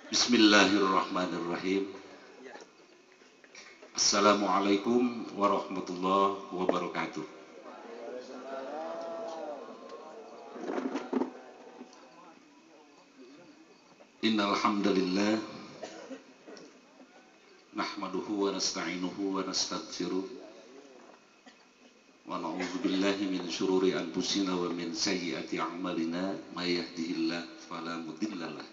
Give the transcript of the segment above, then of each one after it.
Bismillahirrahmanirrahim. Assalamualaikum warahmatullahi wabarakatuh. Innal hamdalillah nahmaduhu wa nasta'inuhu wa nastaghfiruh wa na'udzu billahi min syururi anfusina wa min sayyiati a'malina may yahdihillahu fala mudhillalah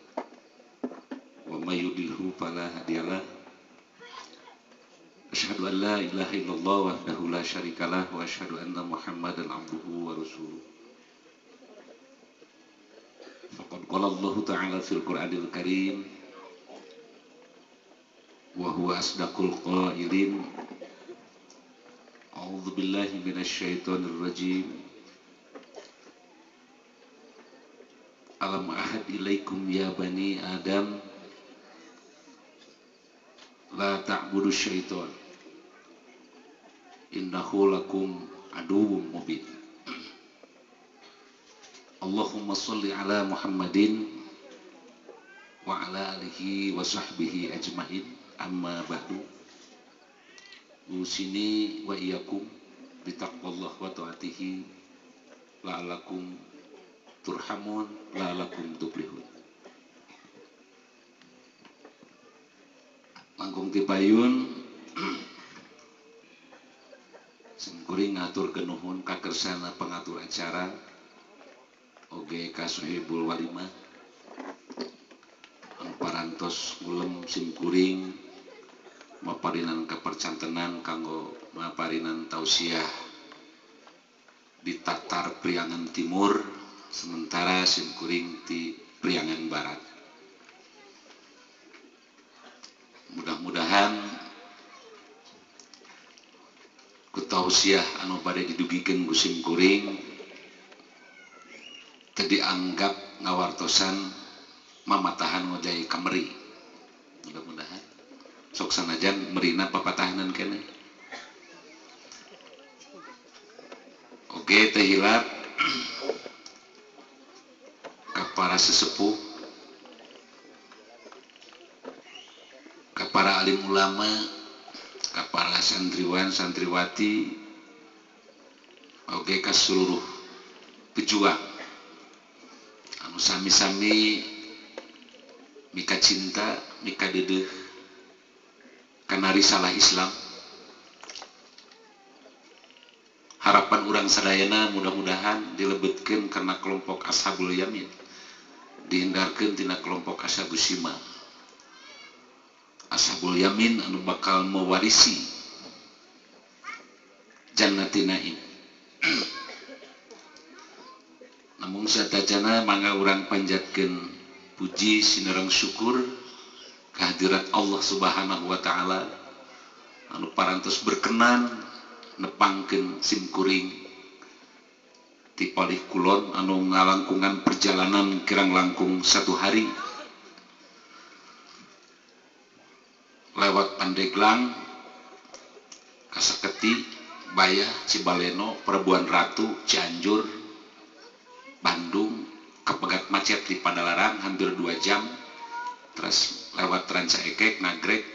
wa may yudlilhu fala hadiyalah. Asyhadu an la ilaha illallah wahdahu la syarikalah wa asyhadu anna Muhammadan abduhu wa rasuluh. Faqad qala Allahu ta'ala fil Qur'anil Karim wa huwa asdaqul qailin. A'udzu billahi minasy syaithanir rajim. Alam ahad ilaikum ya bani Adam la ta'budu syaitan innahu lakum aduwwum mubin. Allahumma sholli ala Muhammadin wa ala alihi wa sahbihi ajmain. Amma ba'du. Usini wa iyyakum bitaqwallah wa ta'atihi la'allakum turhamun la'allakum tuflihun. Langkung tipayun simkuring ngatur kenuhun kakersana pengatur acara oge ka sohibul walimah anu parantos ngulem simkuring maparinan kapercantenan kanggo maparinan tausiah di Tatar Priangan Timur, sementara simkuring di Priangan Barat. Mudah-mudahan ku tausiah anu bade didugikeun ku simkuring teu dianggap ngawartosan mamatahan ngojay kameri. Mudah-mudahan sok sanajan merina papatahanan keneh. Oke, teu hilap ka para sesepuh, ka para alim ulama, ka para santriwan santriwati, oke ka seluruh pejuang anu sami-sami mika cinta, mika dedeh kana risalah Islam. Harapan urang sadayana mudah-mudahan dilebetkeun kana kelompok Ashabul Yamin, dihindarkeun tina kelompok Ashabus Shimal. Ashabul Yamin anu bakal mewarisi Jannatin Naim. Namun satajana mangga urang panjatkeun puji sinareng syukur kehadirat Allah Subhanahu wa taala anu parantos berkenan nepangkeun simkuring ti palih kulon anu ngalangkungan perjalanan kirang langkung satu hari lewat Pandeglang, Kaseketi, Bayah, Cibaleno, Pelabuhan Ratu, Cianjur, Bandung, kepegat macet di Padalarang hampir 2 jam, terus lewat Rancaekek, Nagrek,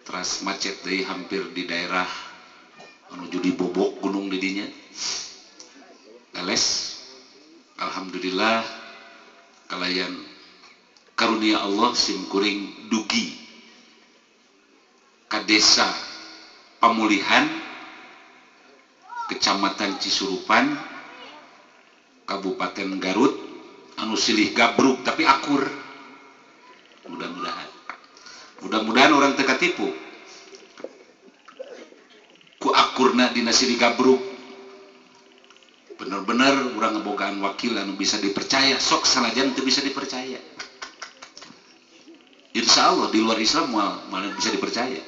terus macet dari hampir di daerah menuju di Bobok gunung didinya. Leles, alhamdulillah kalayan karunia Allah simkuring dugi ka desa Pamulihan, Kecamatan Cisurupan, Kabupaten Garut, anu silih gabruk tapi akur. Mudah-mudahan orang teu katipu ku akurna dina silih gabruk. Bener-bener urang ngebogaan wakil anu bisa dipercaya, sok sanajan teu bisa dipercaya. Insya Allah di luar Islam moal bisa dipercaya.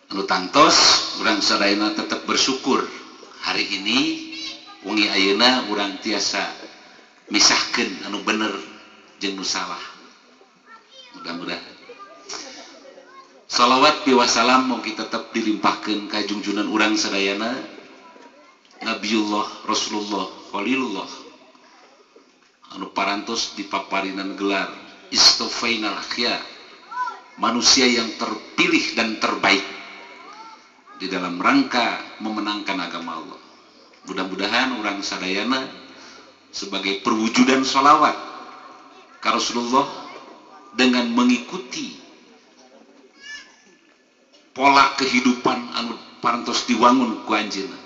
Anu tangtos urang sadayana tetap bersyukur hari ini wengi ayeuna urang tiasa misahkeun anu bener jeung nu salah. Mudah-mudahan salawat biwasalam mugi tetep dilimpahkeun ka junjunan urang sadayana Nabiullah Rasulullah Khalilullah Anu parantos dipaparinan gelar Istofainal Akhyar, manusia yang terpilih dan terbaik di dalam rangka memenangkan agama Allah. Mudah-mudahan urang sadayana sebagai perwujudan sholawat ka Rasulullah dengan mengikuti pola kehidupan anu parantos diwangun ku anjeunna.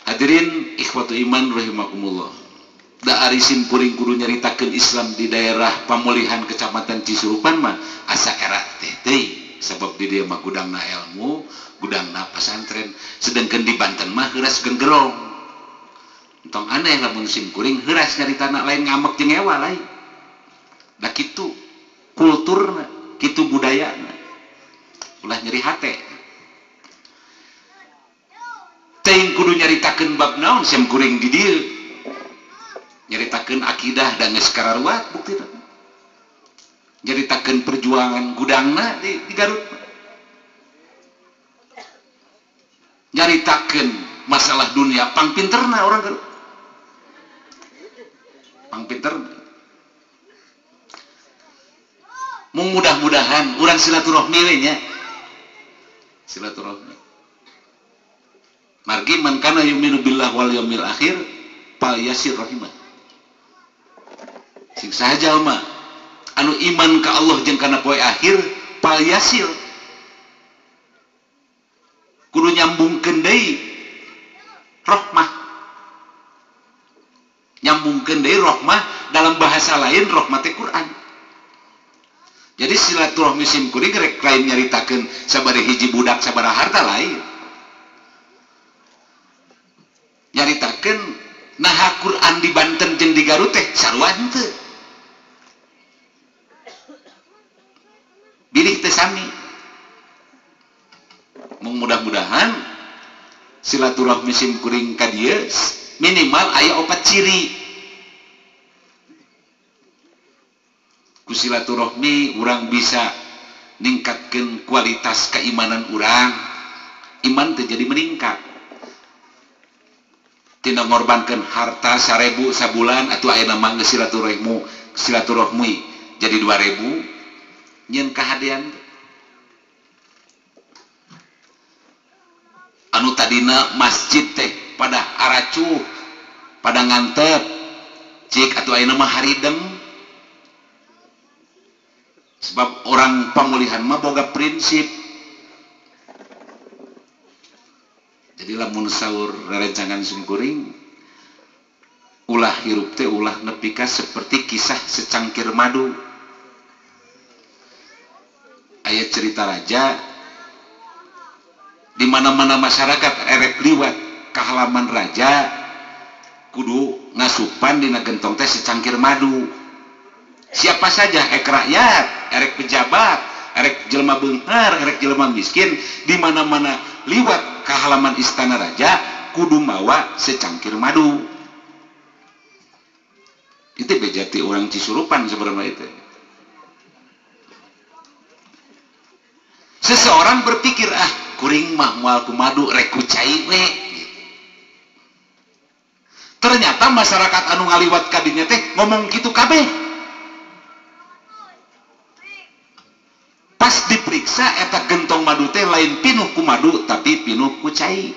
Hadirin ikhwatu iman rahimakumullah. Da ari simkuring kudu nyaritakeun Islam di daerah Pamulihan Kecamatan Cisurupan mah asa era teh deui, sabab di dieu mah gudangna ilmu, gudangna pesantren, sedangkan di Banten mah heuras genggerong. Entong aneh lamun simkuring heuras nyaritana lain ngamek jeung ewa lain. Da kitu kulturna, kitu budayana. Ulah nyeri hate. Teuing kudu nyaritakeun bab naon simkuring di dieu. Nyaritakeun akidah dan geus kararuat buktina. Nyaritakeun perjuangan gudangna di Garut. Nyaritakeun masalah dunia pangpinterna orang Garut. Pangpinterna. Mung mudah-mudahan urang silaturahmi we nya. Silaturahmi. Margi man kana yu'minu billah wal yaumil akhir fal yasir rahimah. Sing saha jalma anu iman ka Allah jeung kana poe akhir fal yasil. Kudu nyambungkeun deui rahmah. Nyambungkeun deui rahmah dalam bahasa lain rahmah teh Quran. Jadi silaturahmi sim kuring rek lain nyaritakeun sabari hiji budak sabaraha harta lain. Nyaritakeun naha Quran di Banten jeung di Garut teh sarua henteu. Bilih teh sami. Mudah-mudahan silaturahmi sim kuring ka dieu minimal aya opat ciri. Ku silaturahmi urang bisa ningkatkeun kualitas keimanan urang. Iman teh jadi meningkat. Tina ngorbankeun harta 1000 sabulan atuh ayeuna mah geus silaturahmi jadi 2000 nyeun kahadean. Anu tadina masjid teh pada aracuh, pada ngantep, cik atuh ayeuna mah harideng. Sebab orang Pamulihan mah boga prinsip. Jadi lamun sahur rerencangan simkuring ulah hirup teh ulah nepi ka seperti kisah secangkir madu. Aya cerita raja di mana-mana masyarakat erek liwat ka halaman raja kudu ngasupan dina gentong teh secangkir madu. Siapa saja erek rakyat, erek pejabat, erek jelema beunghar, erek jelema miskin, di mana-mana liwat ke halaman istana raja kudu mawa secangkir madu. Itu bejati orang Cisurupan sebenarnya itu. Seseorang berpikir, ah kuring mah moal ku madu rek ku cai we. Ternyata masyarakat anu ngaliwat ka dinya teh ngomong kitu kabeh. Pas diperiksa eta gentong madu teh lain pinuh ku madu tapi pinuh ku cai.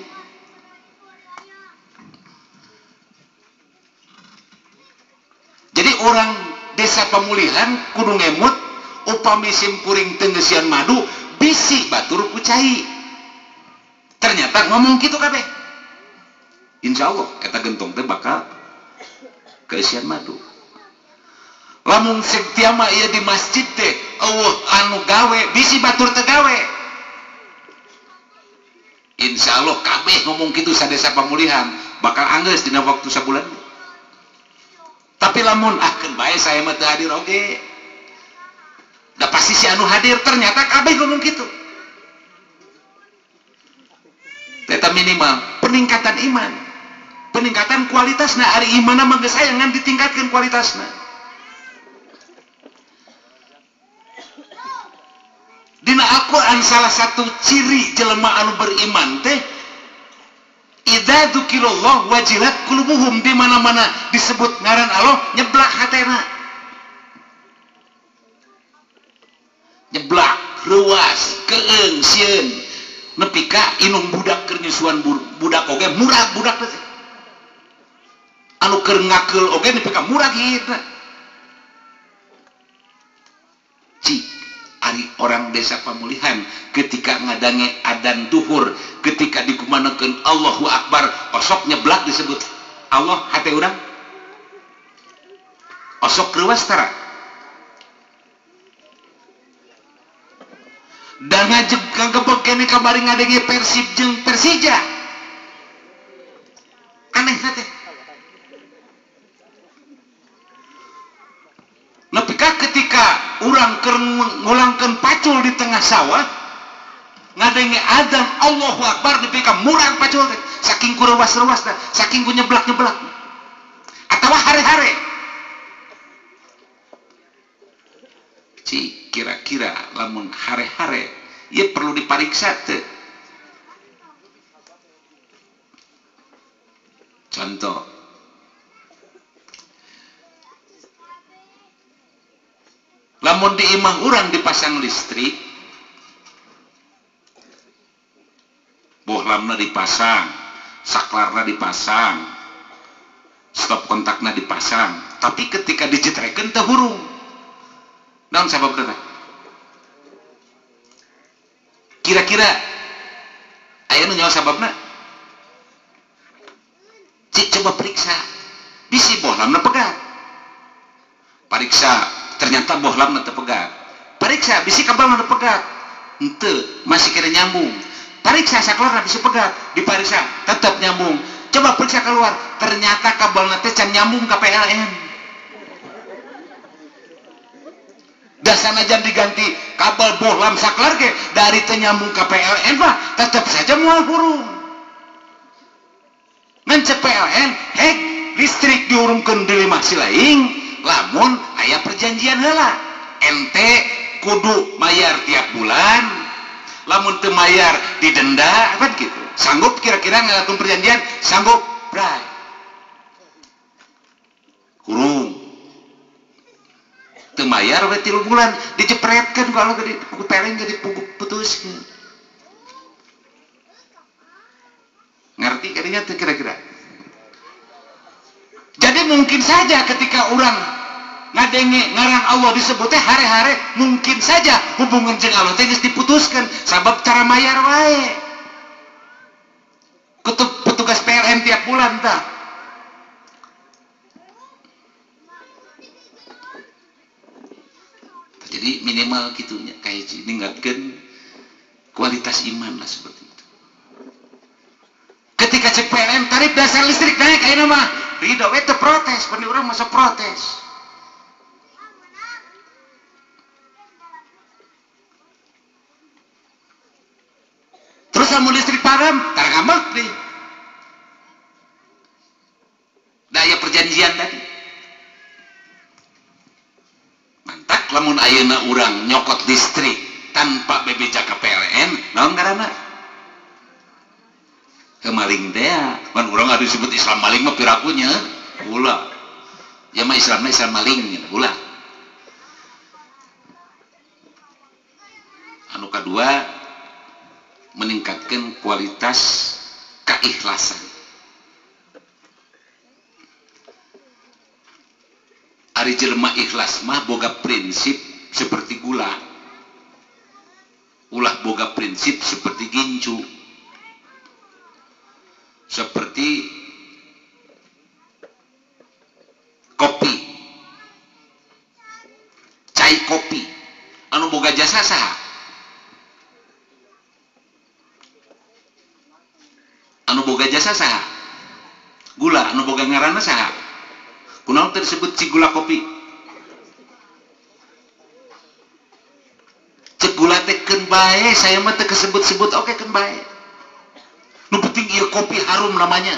Jadi orang desa Pamulihan kudu ngemut upami simkuring teu ngeusian madu bisi batur ku cai. Ternyata ngomong kitu kabeh. Insya Allah eta gentong teh bakal keisian madu. Lamun setiama ieu di masjid teh eueuh anu gawe bisi batur teu gawe. Insya Allah kabeh ngomong kitu sadesa Pamulihan bakal anggeus dina waktu sabulan. Tapi lamun ah keun bae saya mah teu hadir oge. Da pasti si anu hadir ternyata kabeh ngomong kitu. Eta minimal peningkatan iman, peningkatan kualitasna. Ari imanna mah geus aya ngan ditingkatkeun kualitasna. Dina Al-Qur'an salah satu ciri jelema anu beriman teh idza Idza dzukirallah wajilat qulubuhum, di mana-mana disebut ngaran Allah nyeblak hatena. Nyeblak, reuas, keung, sieun. Nepi ka inung budak keur nyusuan budak oge murag budak teh. Anu keur ngakeul oge nepi ka murag hidna. Cik, ari orang desa Pamulihan ketika ngadange adan duhur, ketika dikumanakeun Allahu Akbar, osok nyeblak disebut Allah hate urang. Osok reuas tara. Dan ngajeg kagebeg kene kamari ngadenge Persib jeung Persija. Aneh teh. Nepi ka ketika urang keur ngulangkeun pacul di tengah sawah ngadenge adzan Allahu Akbar nepi ka murang pacul teh, saking ku reuas-reuas teh, saking ku nyeblak-nyeblak. Atawa hare-hare. Ci, kira-kira lamun hare-hare ieu perlu dipariksa teu? Contoh, lamun di imah urang dipasang listrik, bohlamna dipasang, saklarna dipasang, stop kontakna dipasang, tapi ketika dijetrekeun teu hurung. Naon sababna teh? Kira-kira aya nu nyaho sababna? Cik coba periksa, bisi bohlamna pegat. Pariksa, ternyata bohlamna teu pegat. Pariksa, bisi kabelna teu pegat. Henteu, masih kena nyambung. Pariksa saklarna bisi pegat, dipariksa tetap nyambung. Coba periksa keluar, ternyata kabelna teh can nyambung ka PLN. Dasana jam diganti kabel bohlam saklar ge dari teu nyambung ka PLN mah tetap saja moal hurung. Ngan cek PLN hek listrik diurungkeun di limah silaing lamun aya perjanjian heula. Ente kudu mayar tiap bulan, lamun teu mayar didenda kan gitu. Sanggup kira-kira ngalakukan perjanjian? Sanggup, bray. Hurung. Teu mayar we 3 bulan dijepretkeun kalau gede ku PLN jadi putuskeun. Ngerti kadinya teu kira-kira? Jadi mungkin saja ketika orang ngadenge ngaran Allah disebut teh hare-hare, mungkin saja hubungan jeung Allah teh geus diputuskeun sabab cara mayar wae. Kutub petugas PLN tiap bulan tah. Jadi minimal gitunya kayak ningkatkeun kualitas iman lah seperti itu. Ketika cek PLN tarif dasar listrik naik ayeuna mah ridho we teu protes, bener urang masa protes. Terus lamun listrik padam, tara ngambek deui. Da aya perjanjian tadi. Mantak lamun ayeuna urang nyokot listrik tanpa bebeja ka PLN, naon ngaranna? Kemaling teh, kan urang ada disebut Islam maling mah pirakunya, ulah. Ya mah Islamna Islam maling, ulah. Anu kadua meningkatkan kualitas keikhlasan. Ari jelema ikhlas mah boga prinsip seperti gula. Ulah boga prinsip seperti gincu. Seperti kopi. Cai kopi. Anu boga jasa saha? Anu boga jasa saha? Gula. Anu boga ngaranna saha? Kunaon teh disebut cigula kopi? Cek gula teh keun bae, saya mah teu kesebut-sebut oke keun bae. Nu penting ieu kopi harum namanya.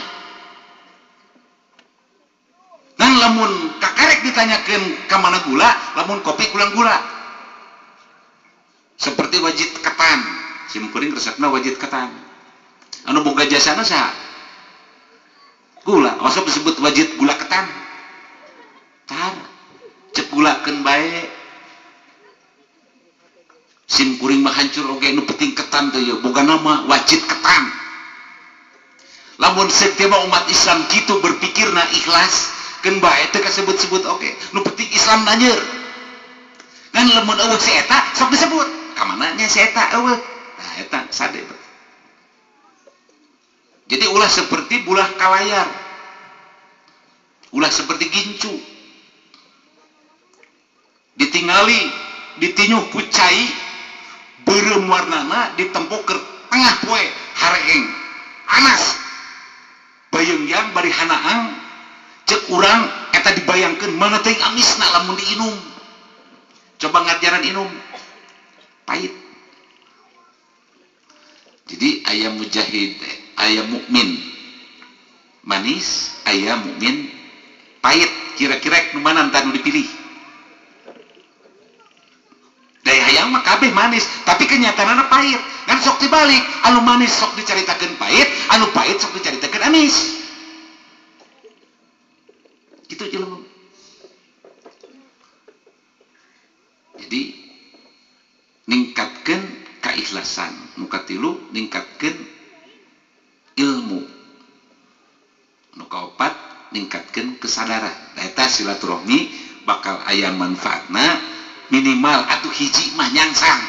Ngan lamun kakarek ditanyakeun ka mana gula, lamun kopi kurang gula. Seperti wajit ketan, sim kuring resepna wajit ketan. Anu boga jasana saha? Gula, osok disebut wajit gula ketan. Tar, cek gulakeun bae. Sim kuring mah hancur oge nu penting ketan teh yeuh, boga nama wajit ketan. Lamun setiap umat Islam kitu berpikirna ikhlas, keun bae teh kasebut-sebut oge. Nu penting Islam nanyer. Ngan lamun eueuh si eta sok disebut. Ka mana nya si eta eueuh. Nah eta sade. Jadi ulah seperti bulah kalayar, ulah seperti gincu, ditingali, ditinyuh ku cai, beureum warnana ditempok ke tengah poe hareeng, anas, bayeung bari hanaang, cek urang eta dibayangkeun mana teuing amisna lamun diinum, coba ngajaran inum, pahit. Jadi ayam mujahid, ayam mukmin manis, ayam mukmin pahit. Kira-kira nu mana entar nu dipilih? Daya hayang mah kabeh manis, tapi kenyataanna pahit. Kan sok dibalik, anu manis sok dicaritakeun pahit, anu pahit sok dicaritakeun amis. Kitu jelema. Jadi ningkatkeun keikhlasan, nu katilu ningkatkeun ilmu, nu kaopat ningkatkeun kesadaran. Eta silaturahmi bakal aya manfaatna minimal atuh hiji mah nyangsang.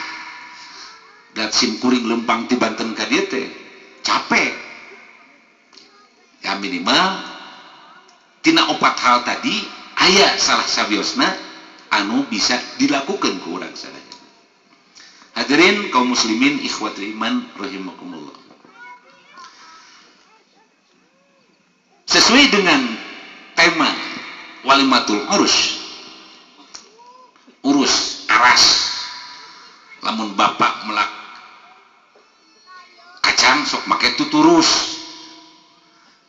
Da sim kuring lempang ti Banten ka dieu teh capek. Ya minimal tina opat hal tadi aya salah sawiosna anu bisa dilakukan ku urang sadaya. Hadirin kaum muslimin ikhwatul iman rahimakumullah. Sesuai dengan tema walimatul urus, urus aras, lamun bapak melak kacang sok make tuturus,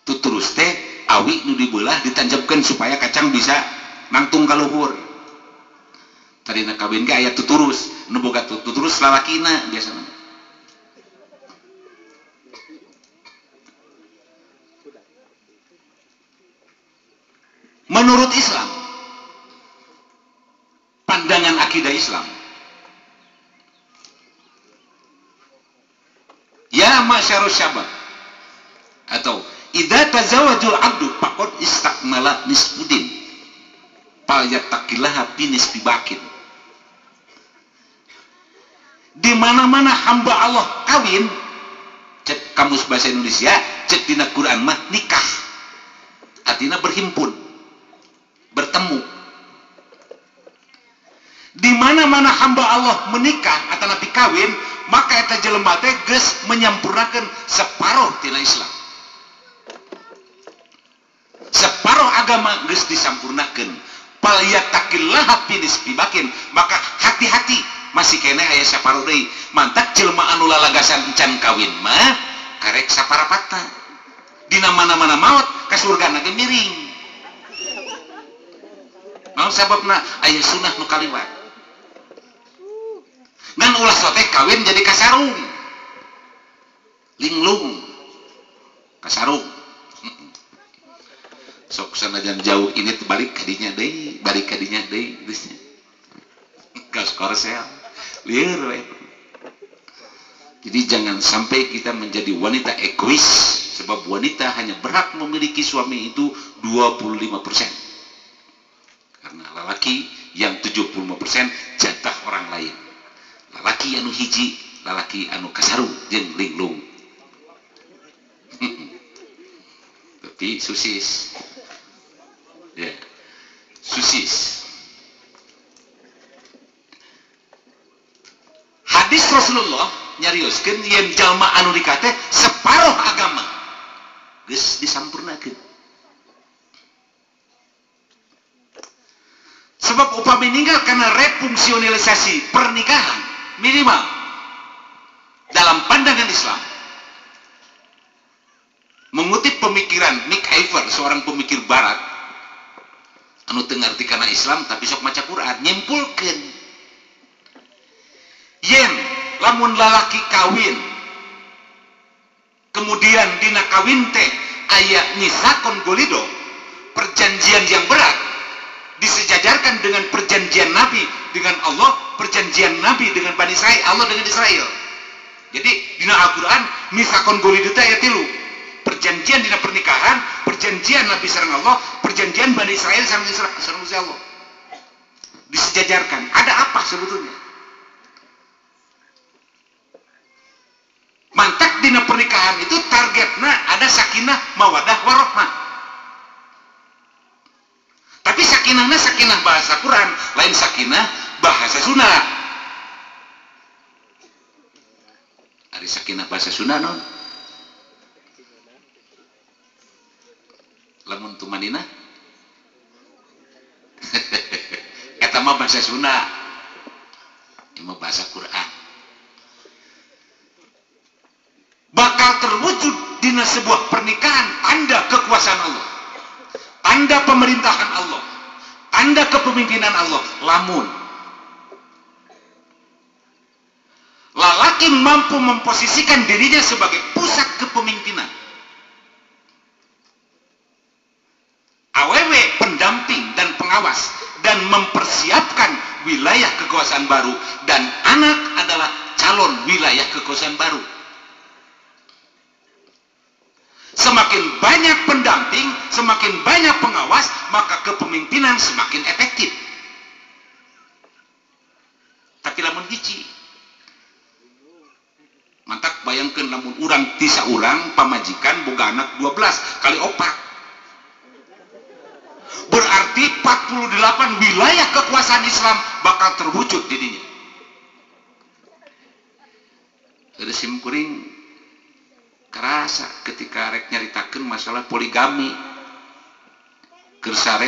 tuturus teh awi nu dibelah ditanjepkeun supaya kacang bisa nangtung ka luhur. Tadina kawin ge aya tuturus, nu boga tuturus lalakina biasana. Menurut Islam, pandangan akidah Islam, ya masyarus syabab atau idza tazawwajul abdu faqad istakmala nisfudin fal yattaqillaha fi nisfi bakin. Di mana-mana hamba Allah kawin, cek kamus bahasa Indonesia, cek dina Quran mah nikah, artinya berhimpun, bertemu. Di mana-mana hamba Allah menikah atau nabi kawin, maka eta jelema teh geus menyempurnakeun separuh tina Islam. Separuh agama geus disampurnakeun. Fal yattaqillaha fi nisfi bakin, maka hati-hati masih keneh aya saparuh deui. Mantak jelema anu lalagasan encan kawin mah karek saparapatna. Dina mana-mana maot ka surgana ge miring. Naon sababna aya sunah nu kaliwat. Ngan ulah sote kawin jadi kasarung. Linglung. Kasarung. Sok sanajan jauh ini balik kadinya deui, balik kadinya deui geus nya. Gas korsel. Lieur we. Jadi jangan sampai kita menjadi wanita egois, sebab wanita hanya berhak memiliki suami itu 25%. Karena lalaki yang 75% jatah orang lain. Lalaki anu hiji, lalaki anu kasarung jeung linglung. Tapi susis. Ya. Susis. Hadis Rasulullah nyarioskeun yen jalma anu nikah teh separuh agama geus disampurnakeun. Sebab upami meninggal karena refungsionalisasi pernikahan minimal dalam pandangan Islam, mengutip pemikiran Nick Iver, seorang pemikir barat anu teu ngarti kana Islam tapi sok maca Quran, nyimpulkeun yen lamun lalaki kawin kemudian dina kawin teh Aya misakon golido, perjanjian yang berat disejajarkan dengan perjanjian Nabi dengan Allah, perjanjian Nabi dengan Bani Israel, Allah dengan Israel. Jadi dina Al-Qur'an misakon golido teh aya tilu. Perjanjian dina pernikahan, perjanjian Nabi sareng Allah, perjanjian Bani Israel sareng Gusti Allah. Disejajarkan. Ada apa sebetulnya? Mantak dina pernikahan itu targetna ada sakinah, mawadah, warohmah. Tapi sakinahnya sakinah bahasa Quran, lain sakinah bahasa Sunda. Ari sakinah bahasa Sunda non? Lamun tumanina? Eta mah bahasa Sunda. Ieu mah bahasa Quran. Bakal terwujud dina sebuah pernikahan tanda kekuasaan Allah, tanda pemerintahan Allah, tanda kepemimpinan Allah. Lamun lalaki mampu memposisikan dirinya sebagai pusat kepemimpinan, awewe pendamping dan pengawas, dan mempersiapkan wilayah kekuasaan baru, dan anak adalah calon wilayah kekuasaan baru. Semakin banyak pendamping, semakin banyak pengawas, maka kepemimpinan semakin efektif. Tapi lamun hiji, mantak bayangkan lamun urang tisa urang pamajikan boga anak 12 kali opat. Berarti 48 wilayah kekuasaan Islam bakal terwujud di dinya. Jadi sim kuring kerasa ketika rek nyaritakeun masalah poligami keur sare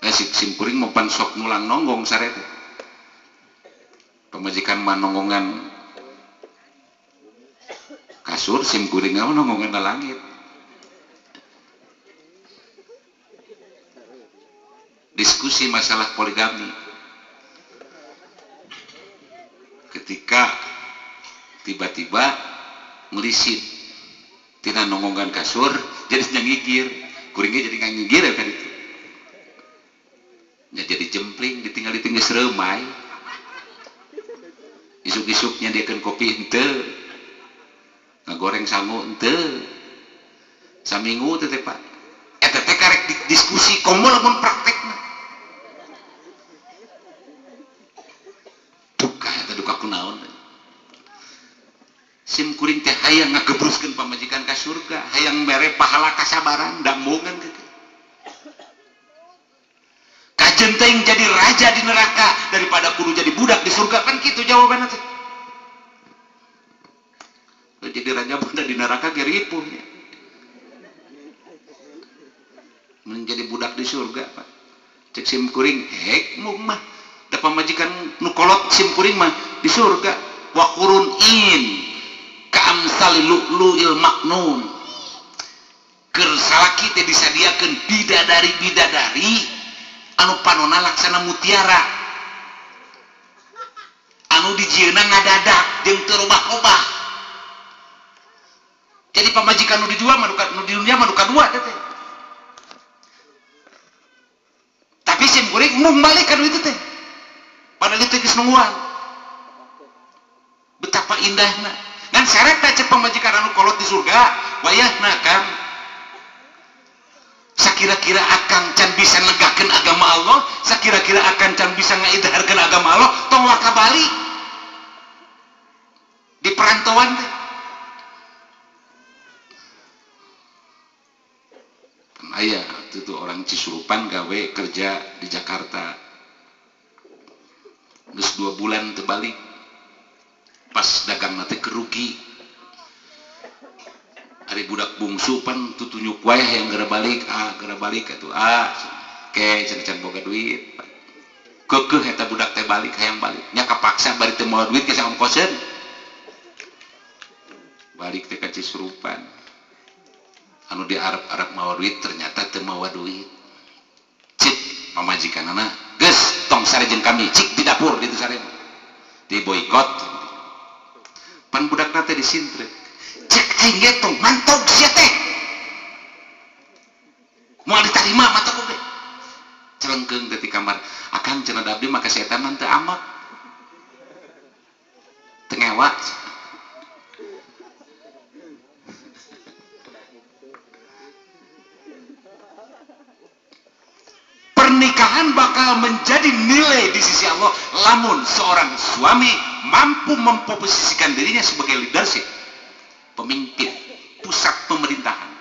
sim kuring mau pan sok nulang nonggong sare teh. Pamajikan mah nonggongan kasur, sim kuring mah nonggongan ka langit. Diskusi masalah poligami ketika tiba-tiba ngelisin tina nonggongan kasur jadi nyangigir, kuringnya jadi ngangigir ya kan itu nya jadi jempling, ditinggal ditinggal seremai isuk-isuk nyadiakeun kopi henteu, ngagoreng sangu henteu, saminggu teh teh Pak eta teh karek diskusi komo lamun praktekna duka eta duka kunaon. Sim kuring teh hayang ngagebruskeun pamajikan ka surga, hayang mere pahala kasabaran, dambungan kitu. Kajen teuing jadi raja di neraka daripada kudu jadi budak di surga, kan kitu jawabanna teh. Jadi raja budak di neraka ge ripuh nya. Menjadi budak di surga, Pak. Cek sim kuring hek mung mah da pamajikan nu kolot sim kuring mah di surga wa qurun in kaamsali lu'lu'il maknun. Keur salaki teh disadiakeun bidadari-bidadari anu panona laksana mutiara, anu dijieunna ngadadak jeung teu robah-robah. Jadi pamajikan nu dijual mah nu di dunia mah nu kadua teh. Tapi sim kuring mung balik ka nu itu teh. Padahal itu geus nungguan. Betapa indahna. Ngan syarat cek pamajikan anu kolot di surga, wayahna Kang. Sakira-kira akang can bisa negakeun agama Allah, sakira-kira akang can bisa ngaidharkeun agama Allah, tong waka balik. Di perantauan teh. Aya itu tuh orang Cisurupan gawe kerja di Jakarta. Geus 2 bulan teu balik. Pas dagang nanti kerugi. Ari budak bungsu pan tutunyuk wae yang geura balik, ah geura balik atuh ah ke can boga duit. Keukeuh eta budak teh balik hayang balik. Nya kapaksa bari teu mawa duit ke saongkoseun. Balik teh ka Cisurupan. Anu diarep-arep mawa duit ternyata teu mawa duit. Cik pamajikanana geus tong sare jeung kami, cik di dapur ditu sare. Di boikot. Pan budakna teh disintrek. Cek Aing ge tong mantog sia teh. Moal ditarima mata oge. Celengkeung teh di kamar. Akang cenah da abdi mah ka si eta mah teu amak. Teu ngewa. Pernikahan bakal menjadi nilai di sisi Allah lamun seorang suami mampu memposisikan dirinya sebagai leadership, pemimpin, pusat pemerintahan.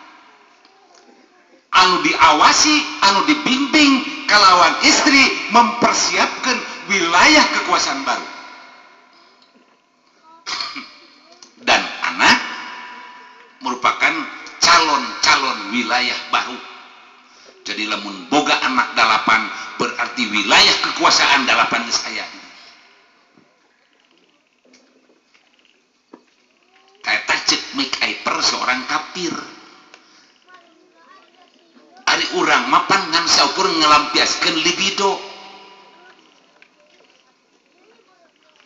Anu diawasi, anu dibimbing kalawan istri mempersiapkan wilayah kekuasaan baru. Dan anak merupakan calon-calon wilayah baru. Jadi lamun boga anak 8 berarti wilayah kekuasaan 8 geus aya. Eta ceuk Mike Aiper seorang kafir. Ari urang mapan ngan saukur ngelampiaskeun libido.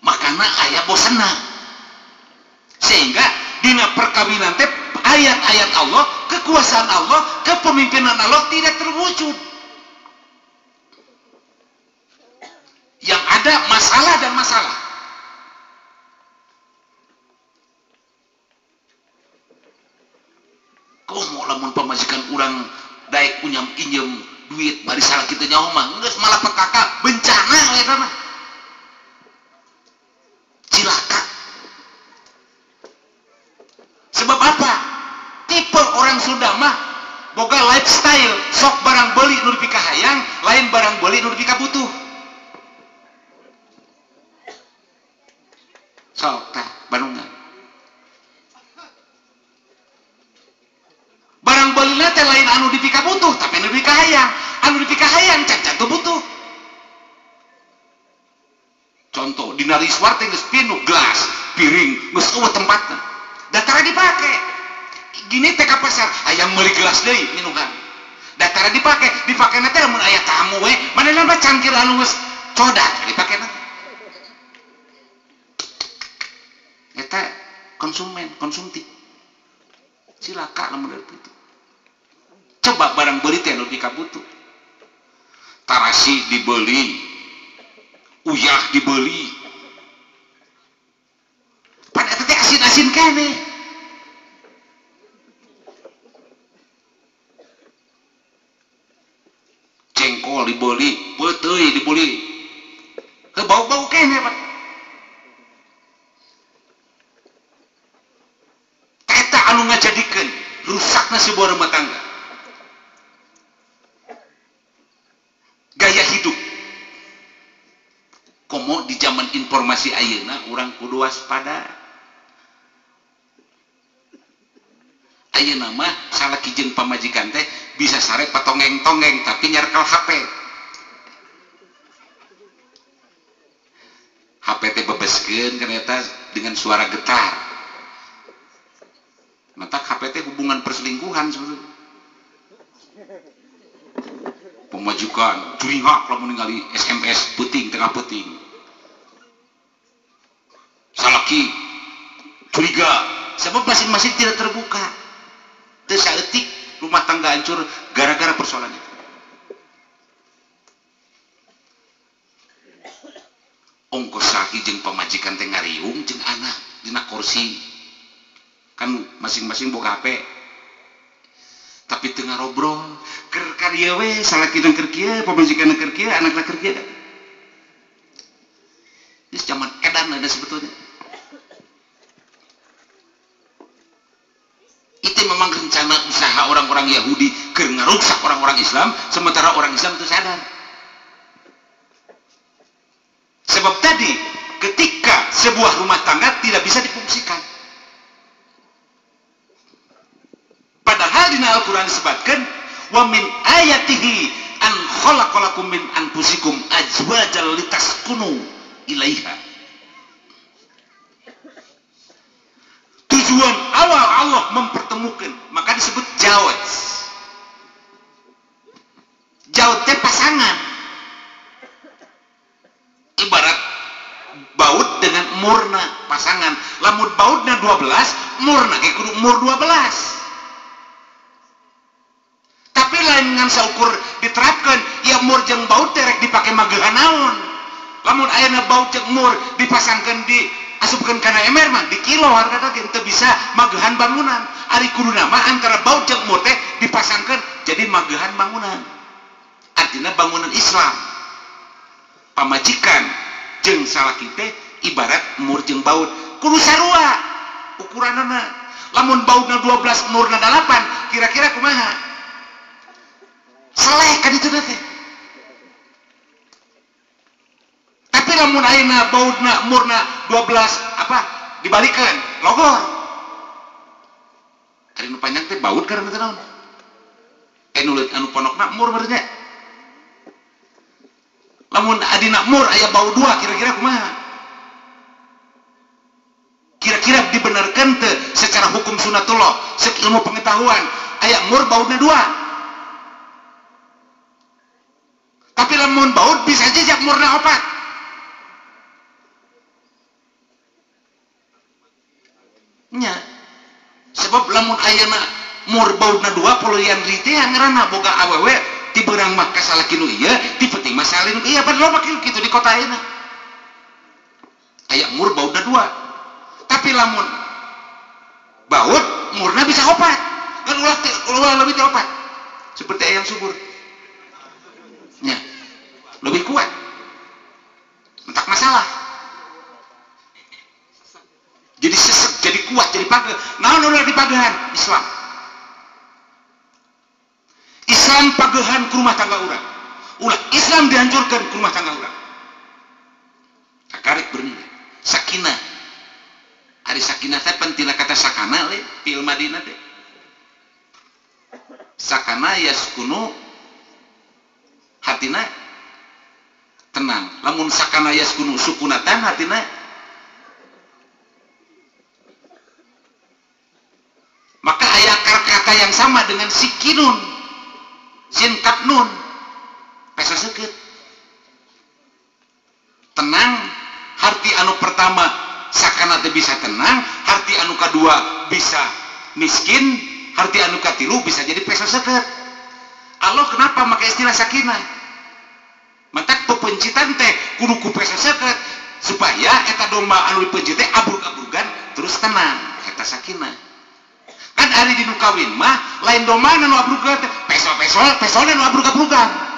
Makana aya bosenna. Sehingga dina perkawinan teh ayat-ayat Allah, kekuasaan Allah, kepemimpinan Allah tidak terwujud. Yang ada masalah dan masalah. Komo lamun pamajikan urang daek unyam injem duit bari salah kitu nyaho mah geus malapetaka bencana eta mah. Cilaka. Sebab apa? Tipe orang Sunda mah boga lifestyle, sok barang beli nu dipikahayang, lain barang beli nu dipikabutuh. Sok tah Bandungan. Barang belina teh lain anu dipikabutuh, tapi anu dipikahayang. Anu dipikahayang can teu butuh. Contoh, dina riswar teh geus pinuh gelas, piring, geus eueuh tempatna. Datara dipake. Gini teh ka pasar, hayang meuli gelas deui minuhan. Datara dipake, dipakena teh lamun aya tamu we, manehna mah cangkir anu geus codak dipakena. Eta konsumen, konsumtif. Cilaka lamun itu. Coba barang beli teh anu dikabutuh. Tarasi dibeli, uyah dibeli. Pan eta teh asin-asin keneh. Jengkol dibeli, peuteuy dibeli. Heuh bau-bau keneh, Pak. Eta anu ngajadikeun rusakna sebuah rumah tangga. Gaya hidup. Komo di zaman informasi ayeuna urang kudu waspada. Ayeuna mah salaki jeung pamajikan teh bisa sare patongeng-tongeng tapi nyarkel HP. HP teh bebeskeun kana eta dengan suara getar. Matak HP teh hubungan perselingkuhan sebetulnya. Pemajikan curingak lamun ningali SMS peuting tengah peuting. Salaki curiga sebab masing-masing tidak terbuka. Teu saeutik rumah tangga hancur gara-gara persoalan itu. Ongkos salaki jeung pamajikan teh ngariung jeung anak dina kursi. Kan masing-masing boga HP. Tapi teu ngarobrol, keur ka dieu we salaki keur kieu, pamajikan keur kieu, anakna keur kieu. Geus zaman edan ada sebetulnya. Itu memang rencana usaha orang-orang Yahudi keur ngaruksak orang-orang Islam, sementara orang Islam itu sadar. Sebab tadi ketika sebuah rumah tangga tidak bisa difungsikan. Padahal di Al-Quran disebutkan wa min ayatihi an khalaqalakum min anfusikum azwajan litaskunu ilaiha. Tujuan awal Allah mempertemukan, maka disebut jawad. Jawad teh pasangan. Ibarat baut dengan dengan murna pasangan. Lamun bautna 12, murna ge kudu mur 12. Tapi lain ngan saukur diterapkan, ya mur jeung baut teh rek dipake magehan naon. Lamun ayeuna baut jeung mur dipasangkeun di asupkeun kana ember mah di kilo harga ge teu bisa magehan bangunan. Ari kuduna mah antara baut jeung mur teh dipasangkeun jadi magehan bangunan. Artinya bangunan Islam. Pamajikan jeung salaki teh ibarat mur jeung baut kudu sarua ukuranana. Lamun bautna 12 murna 8 kira-kira kumaha? Seleh ka ditu teh. Tapi lamun ayeuna bautna murna 12 apa dibalikeun logor. Ari nu panjang teh baut karena teh naon? Nu anu ponokna mur berarti. Lamun adina mur aya bau dua kira-kira kumaha? Kira-kira dibenarkan teu secara hukum sunatullah, secara ilmu pengetahuan aya mur bautna dua. Tapi lamun baut bisa jejak murna opat. Nya. Sebab lamun ayeuna mur bautna dua puluhan teh ngaranna boga awewe ti beurang mah ka salaki nu ieu, ti penting mah salin nu ieu, padahal loba kitu di kota ayeuna. Aya mur bautna dua. Tapi lamun baut murna bisa opat. Kan ulah lebih ti opat. Seperti ayam subur. Nya. Lebih kuat. Entak masalah. Jadi sesek, jadi kuat, jadi pageh. Naon ulah dipagehan? Islam. Islam pagehan ke rumah tangga urang. Ulah Islam dihancurkan ke rumah tangga urang. Kakarek berniat. Sakinah. Ari sakinah teh pentina kata sakana le fil Madinah teh. Sakana yaskunu hatina tenang. Lamun sakana yaskunu sukunatan hatina maka aya akar kata yang sama dengan sikinun. Sin kap nun peso seukeut. Tenang harti anu pertama sakana teh bisa tenang, harti anu kadua bisa miskin, harti anu katilu bisa jadi peso seukeut. Allah kenapa make istilah sakinah? Mantak pepencitan teh kudu ku peso seukeut supaya eta domba anu dipencit teh abrug-abrugan terus tenang, eta sakinah. Kan ari di nu kawin mah lain domba nu abrug-abrugan teh, peso-peso, pesona nu abrug-abrugan.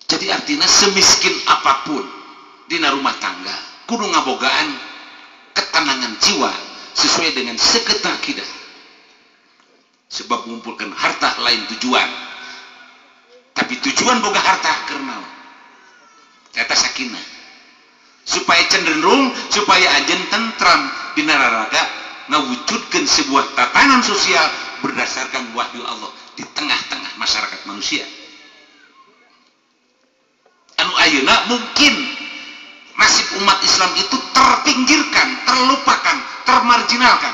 Jadi artinya semiskin apapun dina rumah tangga kudu ngabogaan ketenangan jiwa sesuai dengan seketa akidah. Sebab mengumpulkan harta lain tujuan, tapi tujuan boga harta keur naon? Eta sakinah. Supaya cenderung, supaya ajen tentram dina raraga ngawujudkeun sebuah tatanan sosial berdasarkan wahyu Allah di tengah-tengah masyarakat manusia. Anu ayeuna mungkin nasib umat Islam itu terpinggirkan, terlupakan, termarginalkan.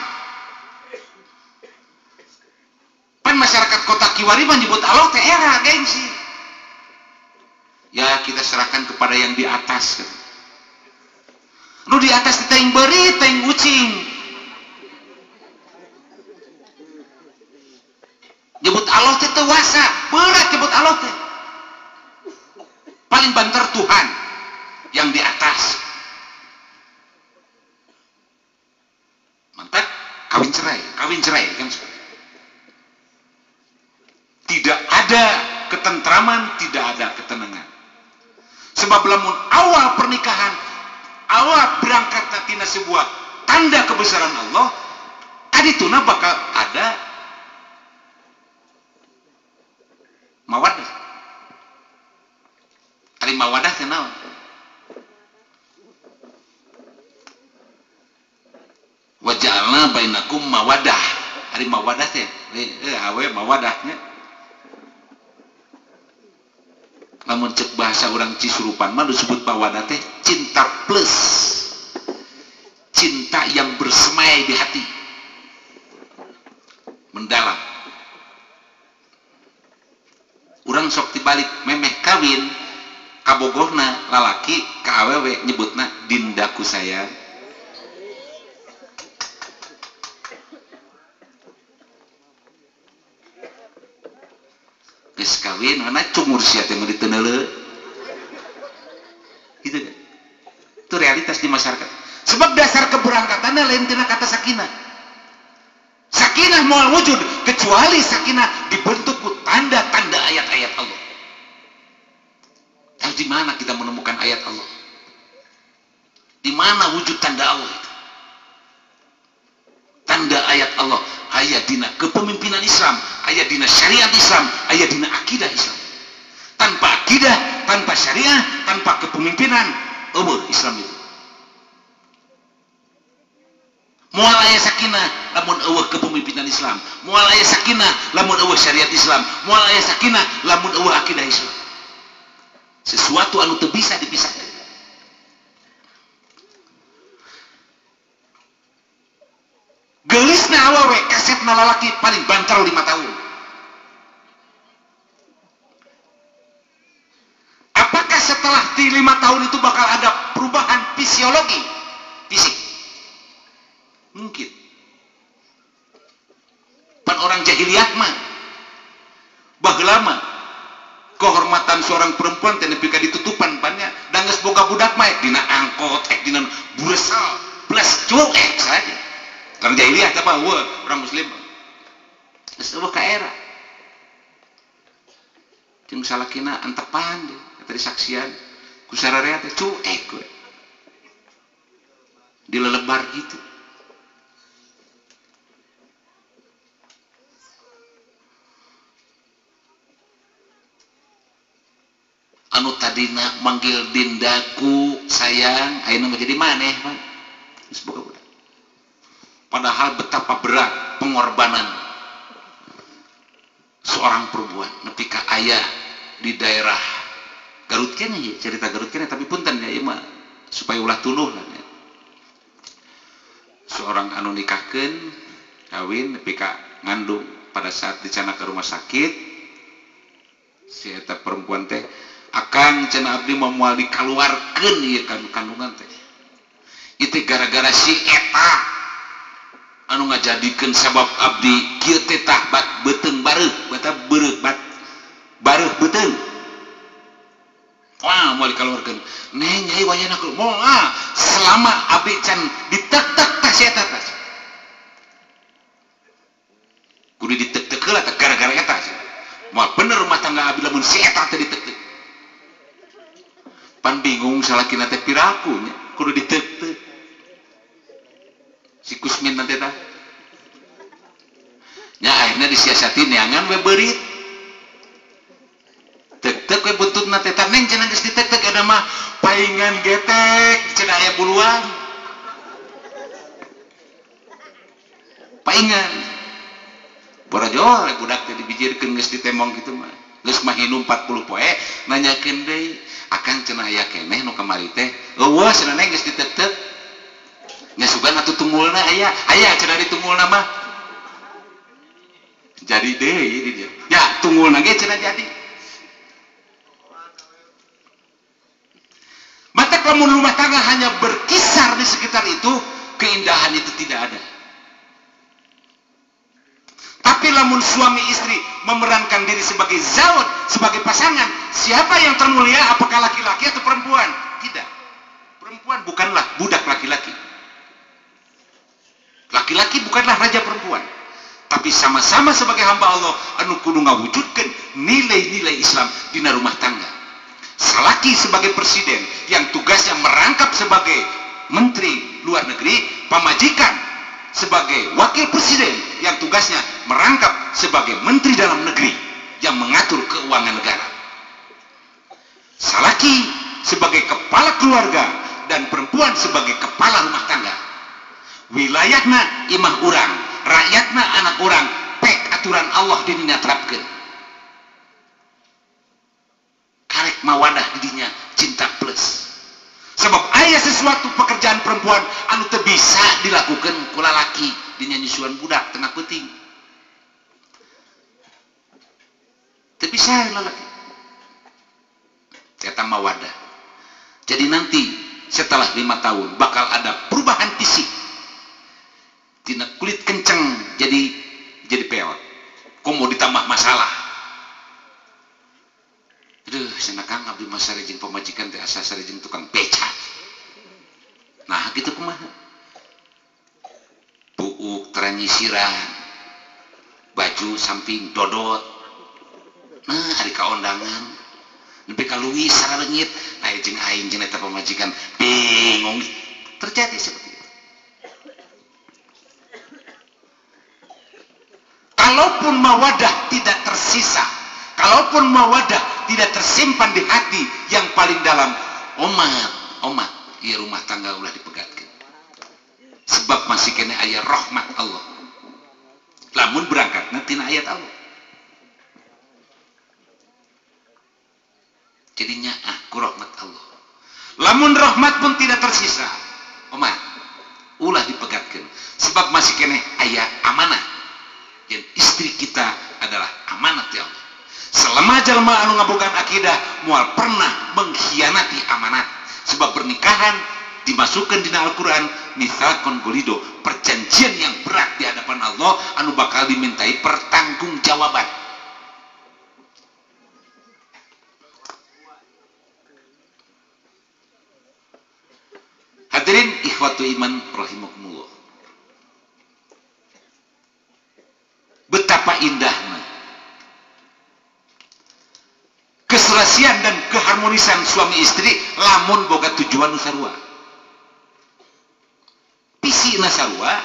Pan masyarakat kota Kiwari menyebut Allah teh era gengsi. Ya kita serahkan kepada yang di atas. Nu di atas teh yang beri, teh yang ucing. Nyebut Allah teh teu wasa, berat nyebut Allah teh. Paling banter Tuhan yang di atas. Mantap, kawin cerai kan. Tidak ada ketentraman, tidak ada ketenangan. Sebab lamun awal pernikahan, awal berangkat tina sebuah tanda kebesaran Allah, kadituna bakal ada mawaddah. Ari mawaddah teh naon? Waja'alna bainakum mawaddah. Ari mawaddah teh awe mawadahnya. Lamun cek bahasa orang Cisurupan mah disebut mawaddah teh cinta plus. Cinta yang bersemai di hati. Mendalam. Urang sok dibalik memeh kawin, Kabogohna lalaki ka awewe nyebutna dindaku sayang. Geus kawin mana cungur sia teh mun diteuneleun. Gitu kan? Itu realitas di masyarakat. Sebab dasar keberangkatannya lain tina kata sakinah. Sakinah moal wujud kecuali sakinah dibentuk ku tanda-tanda ayat-ayat Allah. Lalu di mana kita menemukan ayat Allah? Di mana wujud tanda Allah itu? Tanda ayat Allah aya dina kepemimpinan Islam, aya dina syariat Islam, aya dina akidah Islam. Tanpa akidah, tanpa syariah, tanpa kepemimpinan, eueuh Islam itu. Moal aya sakinah lamun eueuh kepemimpinan Islam, moal aya sakinah lamun eueuh syariat Islam, moal aya sakinah lamun eueuh akidah Islam. Sesuatu anu teu bisa dipisahkan. Geulisna awewe kasepna lalaki paling banter 5 tahun. Apakah setelah di 5 tahun itu bakal ada perubahan fisiologi fisik? Mungkin. Pan orang jahiliyah mah baheula mah kehormatan seorang perempuan teh nepi ka ditutupan pannya, da geus boga budak mah dina angkot ek dina buresal belas cuek saja. Orang jahiliyah teh mah orang muslim geus eueuh ka era. Jeung salakina antepan deui eta disaksian ku sararea teh cuek we. Dilelebar gitu. Anu tadina manggil dindaku sayang ayeuna mah jadi maneh mah. Geus boga budak. Padahal betapa berat pengorbanan seorang perempuan nepi ka aya di daerah Garut keneh ya, cerita Garut keneh tapi punten ya ieu mah supaya ulah tunduh lah ya. Seorang anu nikahkeun kawin nepi ka ngandung pada saat dicana ke rumah sakit si eta perempuan teh akang cenah abdi mah moal dikaluarkeun ieu kandungan teh. Ieu teh gara-gara si eta anu ngajadikeun sabab abdi kieu teh tah bat beuteung bareuh, bata beureuh bat bareuh beuteung. Wah, moal dikaluarkeun. Neng nyai wayahna moal selama abdi can ditek-tek tah si eta tah. Kudu ditek-tek heula tah gara-gara eta. Moal bener rumah tangga abdi lamun si eta teh ditek-tek. Pan bingung salakina teh piraku nya kudu ditek-tek. Si Kusmin nanti tah. Nya akhirnya disiasati neangan we beurit. Tek-tek we buntutna teh tah neng cenah geus ditek-tek eta mah paingan getek cenah aya buluan. Paingan. Borojol budak teh dibijirkeun geus ditemong kitu mah. Geus mah hinum 40 poe nanyakeun deui akang cenah aya keneh nu kamari teh. Eueuh cenah neng geus ditek-tek. Nya sugan atuh tunggulna aya, aya cenah ditungulna mah. Jadi deui di dieu. Ya tunggulna ge cenah jadi. Maka lamun rumah tangga hanya berkisar di sekitar itu, keindahan itu tidak ada. Tapi lamun suami istri memerankan diri sebagai zawat, sebagai pasangan, siapa yang termulia, apakah laki-laki atau perempuan? Tidak. Perempuan bukanlah budak laki-laki. Laki-laki bukanlah raja perempuan. Tapi sama-sama sebagai hamba Allah anu kudu ngawujudkeun nilai-nilai Islam dina rumah tangga. Salaki sebagai presiden yang tugasnya merangkap sebagai menteri luar negeri, pamajikan sebagai wakil presiden yang tugasnya merangkap sebagai menteri dalam negeri yang mengatur keuangan negara. Salaki sebagai kepala keluarga dan perempuan sebagai kepala rumah tangga. Wilayahna imah urang, rakyatna anak urang, pek aturan Allah dininya terapkeun. Karek mawadah didinya cinta plus. Sebab aya sesuatu pekerjaan perempuan anu teu bisa dilakukan ku lalaki dinya nyusuan budak tengah peuting. Teu bisa lalaki. Eta mawadah. Jadi nanti setelah 5 tahun bakal ada perubahan fisik. Tina kulit kenceng jadi peot. Komo ditambah masalah. Aduh, cenah Kang abdi mah sare jeung pamajikan teh asa sare jeung tukang beca. Nah, gitu kumaha? Buuk teranyisiran, baju samping dodot. Nah, ari kaondangan nepi ka leuwih saraleungit, aya jeung aing jeung eta pamajikan bingung. Terjadi seperti itu. Kalaupun mawadah tidak tersisa, kalaupun mawadah tidak tersimpan di hati yang paling dalam, omat, ieu rumah tangga ulah dipegatkeun. Sebab masih kene aya rahmat Allah. Lamun berangkatna tina ayat Allah. Jadinya ku rahmat Allah. Lamun rahmat pun tidak tersisa, omat, ulah dipegatkeun. Sebab masih kene aya amanah. Yang istri kita adalah amanat ya Allah. Selama jalma anu ngabogaan akidah moal pernah mengkhianati amanat. Sebab pernikahan dimasukkan dina Al-Qur'an mitsaqon golido, perjanjian yang berat di hadapan Allah anu bakal dimintai pertanggungjawaban. Hadirin ikhwatu iman rahimakumullah. Betapa indahnya keserasian dan keharmonisan suami istri lamun boga tujuan nu sarua. Visi na sarua,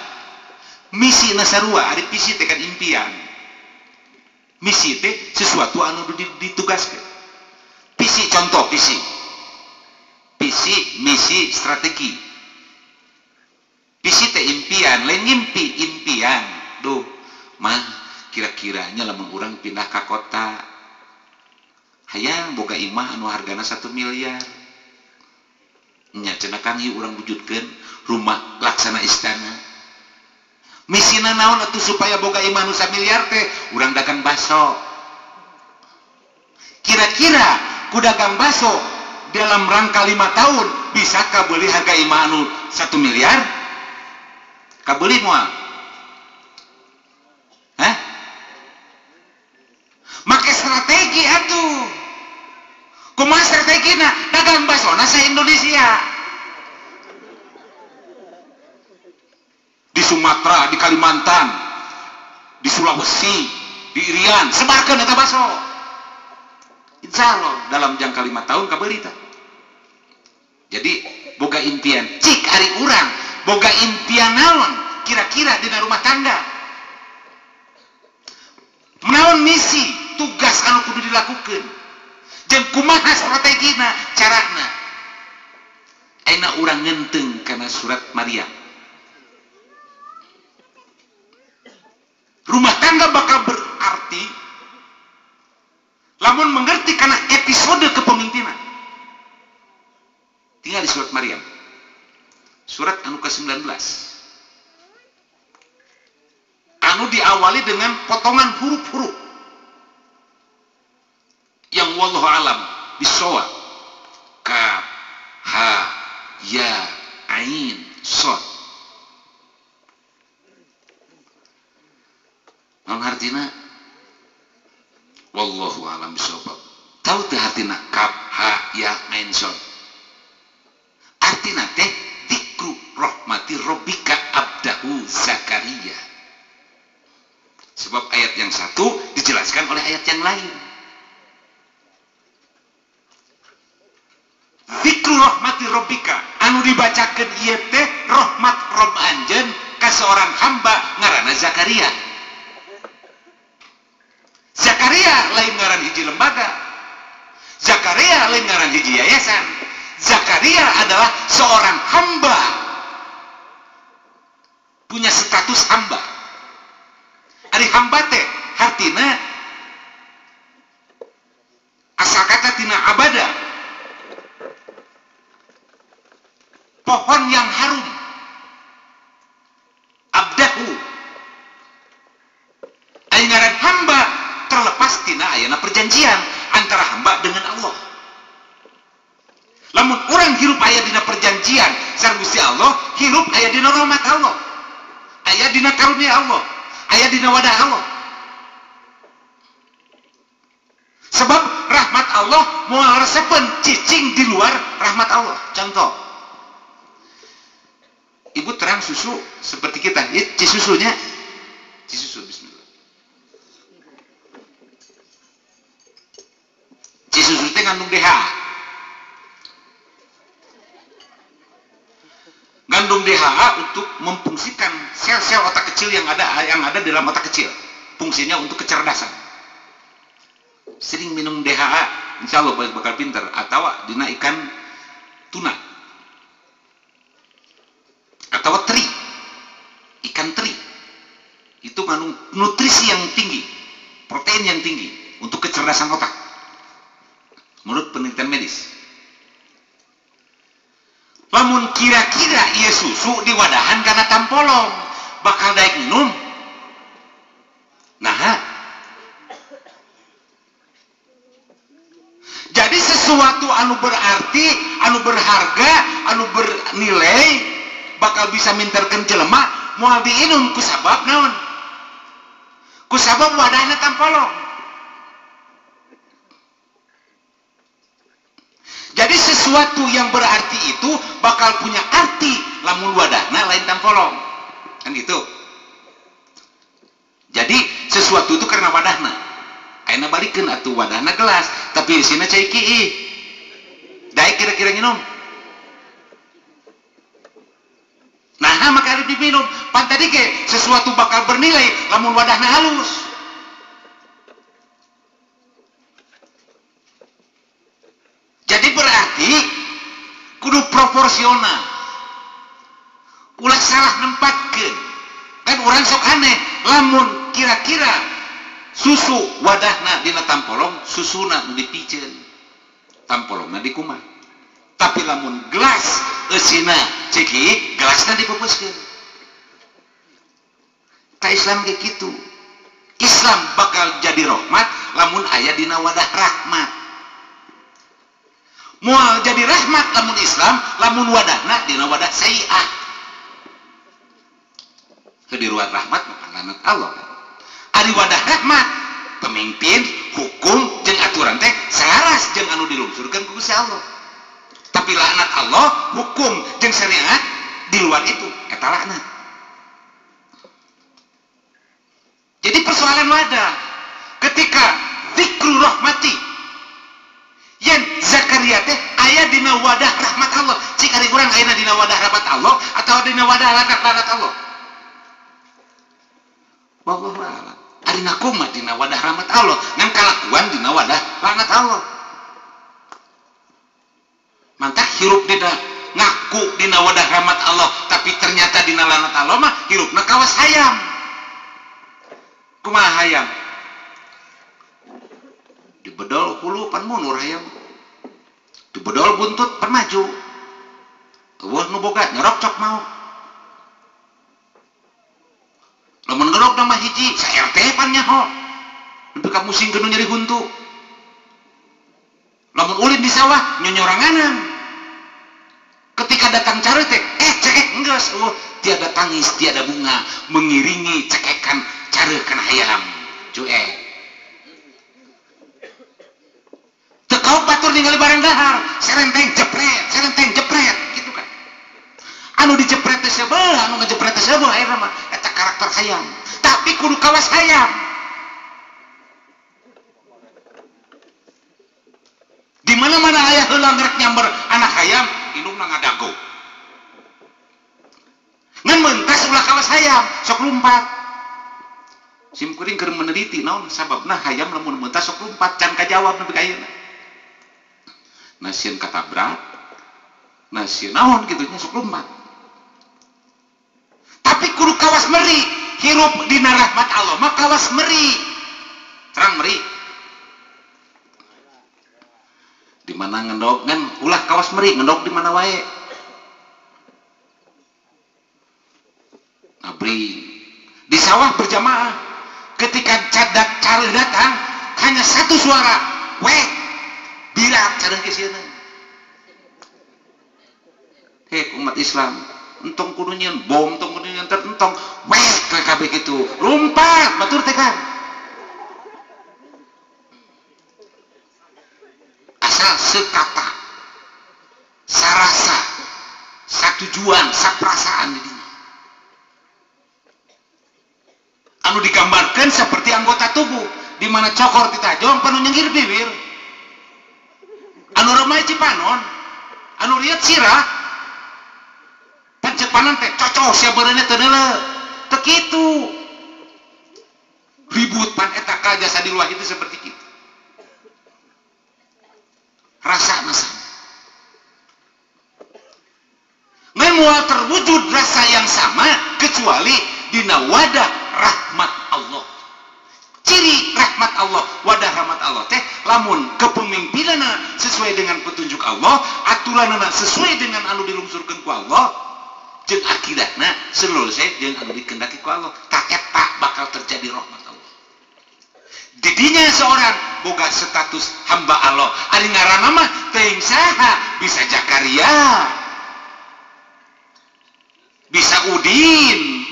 misi na sarua, ari visi teh kan impian. Misi teh sesuatu anu ditugaskeun. Visi contoh visi. Visi, misi, strategi. Visi teh impian, lain ngimpi, impian. Duh, mah kira-kiranya lamun urang pindah ka kota, hayang boga imah anu hargana 1 miliar. Nya cenah Kang ieu urang wujudkeun rumah laksana istana. Misina naon atuh supaya boga imah nu 1 miliar teh urang dagang baso. Kira-kira ku dagang baso dalam rangka 5 tahun bisa kabeli harga imah anu 1 miliar? Kabeli moal? Hah? Make strategi atuh. Kumaha strategina? Dagang basona sa Indonesia. Di Sumatera, di Kalimantan, di Sulawesi, di Irian, sebarkeun eta baso. Insya Allah dalam jangka 5 tahun kabeli tah. Jadi boga impian, cik ari urang boga impian naon kira-kira dina rumah tangga. Naon misi, tugas anu kudu dilakukeun. Jeung kumaha strategina, carana. Ayeuna urang ngenteng kana surat Maryam. Rumah tangga bakal berarti lamun mengerti karena episode kepemimpinan. Tinggal di surat Maryam. Surat anu ke-19. Anu diawali dengan potongan huruf-huruf yang wallahu alam bisawab. Kaf, ha, ya, ain, shad. Naon hartina? Wallahu alam bisawab. Tahu teh hartina kaf, ha, ya, ain, shad? Artina teh dzikru rahmati rabbika abdahu Zakaria. Sebab ayat yang satu dijelaskan oleh ayat yang lain. Dzikru rahmati rabbika anu dibacakeun ieu teh rahmat Rabb anjeun ka seorang hamba ngaranna Zakaria. Zakaria lain ngaran hiji lembaga. Zakaria lain ngaran hiji yayasan. Zakaria adalah seorang hamba. Punya status hamba. Ari hamba teh hartina asal kata tina abada. Pohon yang harum. Abdahu. Ari ngaran hamba terlepas tina ayana perjanjian antara hamba dengan Allah. Lamun urang hirup aya dina perjanjian sareng Gusti Allah, hirup aya dina rahmat Allah, aya dina karunia Allah, aya dina wadah Allah. Sebab rahmat Allah moal resepeun cicing di luar rahmat Allah. Contoh, ibu terang susu seperti kita, ya, cisusunya, cisusu, bismillah. Cisusu itu ngandung DHA. Ngandung DHA untuk memfungsikan sel-sel otak kecil yang ada dalam otak kecil. Fungsinya untuk kecerdasan. Sering minum DHA, insya Allah bakal pinter. Atau dina ikan tuna, atau teri, ikan teri itu mengandung nutrisi yang tinggi, protein yang tinggi untuk kecerdasan otak menurut penelitian medis. Lamun kira-kira ieu susu diwadahan karena tampolong bakal daek minum. Nah, jadi sesuatu anu berarti, anu berharga, anu bernilai bakal bisa minterkeun jelema moal diinum ku sabab naon? Ku sabab wadahna tampolong. Jadi sesuatu yang berarti itu bakal punya arti lamun wadahna lain tampolong. Kan gitu. Jadi sesuatu itu karena wadahna. Ayeuna balikeun atuh wadahna gelas, tapi isina cai kiih. Daek kira-kira nginum. Nah, maka harus diminum. Pan tadi ke sesuatu bakal bernilai lamun wadahna halus. Jadi berarti kudu proporsional. Ulah salah nempatkeun. Kan urang sok aneh, lamun kira-kira susu wadahna dina tampolong, susuna nu dipiceun. Tampolongna dikumaha. Tapi lamun gelas eusina ceki, gelasna dipepeuskeun. Ka Islam ge kitu. Islam bakal jadi rahmat lamun aya dina wadah rahmat. Moal jadi rahmat lamun Islam lamun wadahna dina wadah sayi'ah. Kediruan rahmat maka laknat Allah. Ari wadah rahmat pemimpin, hukum jeung aturan teh selaras jeung anu dilungsurkeun ku Gusti Allah. Tapi laknat Allah, hukum jeung syariat di luar itu eta laknat. Jadi persoalan wadah ketika zikru rahmati yen Zakaria teh aya dina wadah rahmat Allah. Cik ari urang aya dina wadah rahmat Allah atau dina wadah laknat Allah? Wallahu a'lam. Ari ngaku mah dina wadah rahmat Allah, ngan kalakuan dina wadah laknat Allah. Mantap hirup dina ngaku dina wadah rahmat Allah, tapi ternyata dina laknat Allah mah hirupna kawas hayam. Kumaha hayam? Dibedol hulu pan mundur hayam. Dibedol buntut pan maju. Eueuh nu boga nyorok cok mau. Lamun ngerok nama hiji sa RT pan nyaho. Nepi ka musing nu nyeri huntu. Lamun ulin di sawah nyonyoranganan. Ketika datang cari teh cekek enggeus, oh, tiada tangis, tiada bunga mengiringi cekekan cari kana hayam. Cuek. Teu kaop batur ningali barang dahar, serenteng jepret gitu kan. Anu dijepret teh sebelah, anu ngejepret teh sebelah akhirna mah eta karakter hayam. Tapi kudu kawas hayam. Di mana-mana aya heula ngrek nyamber anak hayam, indungna ngadago. Ngan mentas ulah kawas hayam, sok lumpat. Sim kuring keur meneliti naon sababna hayam lamun mentas sok lumpat, can kajawab nepi ka ayeuna. Nah sieun katabrak, nah sieun naon kitu nya sok lumpat. Tapi kudu kawas meri, hirup dina rahmat Allah mah kawas meri. Terang meri. Di mana ngendok ngan ulah kawas meri, ngendok di mana wae. Ngabring di sawah berjamaah. Ketika cadak careuh datang, hanya satu suara, weh, birak careuh ke sieuna. Hei umat Islam, entong kudu nyieun bom, entong kudu nyieun entong weh kabeh kitu. Lumpat batur teh kan. Asal sekata, sarasa, satujuan, saperasaan di dinya. Anu digambarkan seperti anggota tubuh, di mana cokor ditajong penuh nyengir bibir. Anu remai cipanon, anu riet sirah. Pan cipanon teh cocok sia beureunya teu neuleuh. Teu kitu. Ribut pan eta ka jasa di luar itu seperti itu. Rasa masa. Moal terwujud rasa yang sama kecuali dina wadah rahmat Allah. Ciri rahmat Allah, wadah rahmat Allah teh lamun kepemimpinanna sesuai dengan petunjuk Allah, aturanna sesuai dengan anu dilungsurkeun ku Allah, jeung akidahna selesai jeung anu dikehendaki ku Allah, tah eta bakal terjadi rahmat Allah. Didinya seorang boga status hamba Allah, ari ngaranna mah teuing saha, bisa Zakaria, bisa Udin,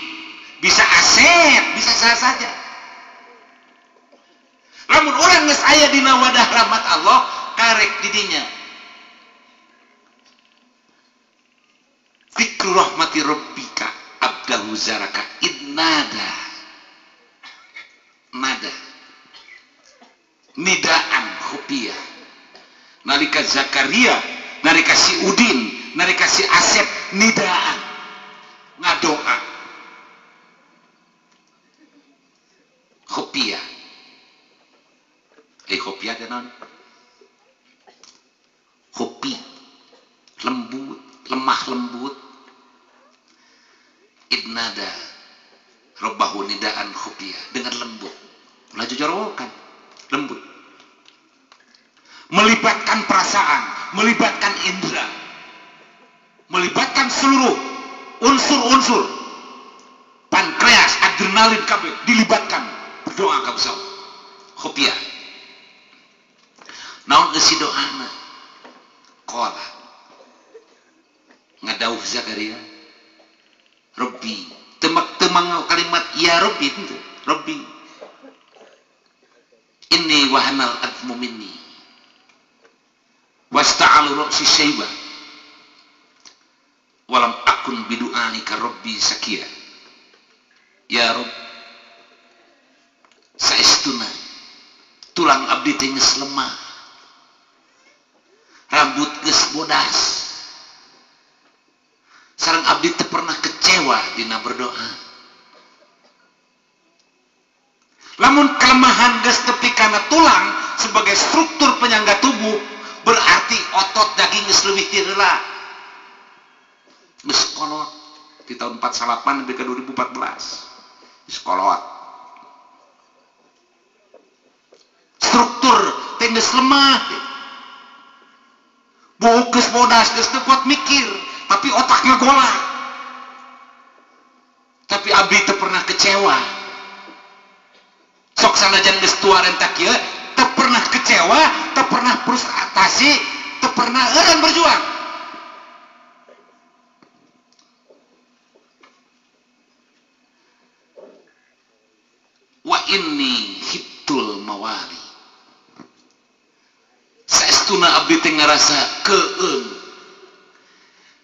bisa Asep, bisa saha saja. Lamun urang geus aya dina wadah rahmat Allah, karek didinya. Zikru rahmati rabbika abdahu zaraka idnada. Nada. Nidaan khufiyah. Nalika Zakaria, nalika si Udin, nalika si Asep nidaan ngadoa. Khufiyah. Khufiyah teh naon? Khufi, lembut, lemah lembut. Idnada rabbahu nidaan khufiyah, dengan lembut. Ulah jojorowokan, lembut. Melibatkan perasaan, melibatkan indera, melibatkan seluruh unsur-unsur, pankreas, adrenalin kabeh dilibatkan berdoa ka Allah. Khufiyah. Naon eusi doana? Qala ngadauh Zakaria, Rabbi, temak-temang kalimat ya Rabbi itu, Rabbi inni wahanal azmu minni wasta'alu ra'si syaiba walam akun bidu'anika Rabbi sakia. Ya Rabb, saestuna tulang abdi teh geus lemah, rambut geus bodas, sareng abdi teu pernah kecewa dina berdoa. Lamun kelemahan geus tepi kana tulang sebagai struktur penyangga tubuh, berarti otot daging geus leuwih ti heula. Geus kolot di tahun 48 sampai ke 2014. Geus kolot. Struktur teh geus lemah. Buuk geus bodas, geus teu kuat mikir, tapi otaknya golak. Tapi abdi teu pernah kecewa. Sok sanajan geus tua rentak ieu, teu pernah kecewa, teu pernah frustasi, teu pernah eureun berjuang. Wa inni khiftul mawali. Saestuna abdi teh ngarasa keung.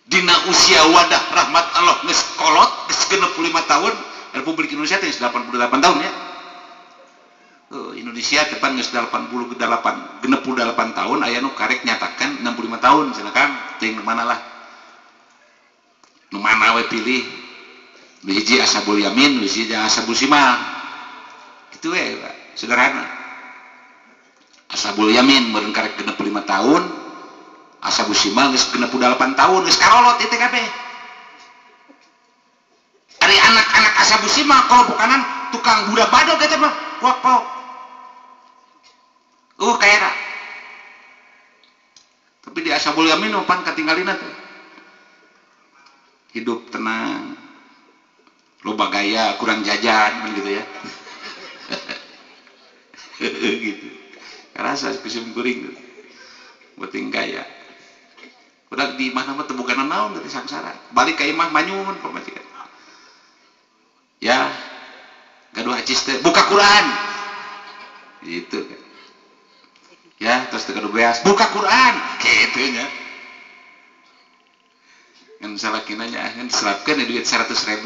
Dina usia wadah rahmat Allah geus kolot, geus 65 tahun, Republik Indonesia teh geus 88 tahun ya. Indonesia depan geus 88, 68 tahun, aya nu karek nyatakan 65 tahun cenah Kang, teuing nu mana lah. Nu mana we pilih. Nu hiji ashabul yamin, nu hiji ashabul simal. Kitu we, Pak, sederhana. Ashabul yamin meureun karek 65 tahun, ashabul simal geus 68 tahun, geus karolot ieu teh kabeh. Ari anak-anak ashabul simal kalau bukanan tukang budak badog eta mah, kuak-kuak. Kayak tapi di ashabul yamin pan katinggalina teh. Hidup tenang, loba gaya, kurang jajan kan gitu ya. Gitu. Karasa kusim kuring gitu. Penting gaya. Udah di imah mah teu boga naon teh sangsara. Balik ka imah manyun pamajikan. Ya, gaduh acis teh buka Quran. Gitu kan. Ya, terus teu gaduh beas, buka Quran. Kitu nya. Ngan salakina nya ngan diserapkeun duit 100.000.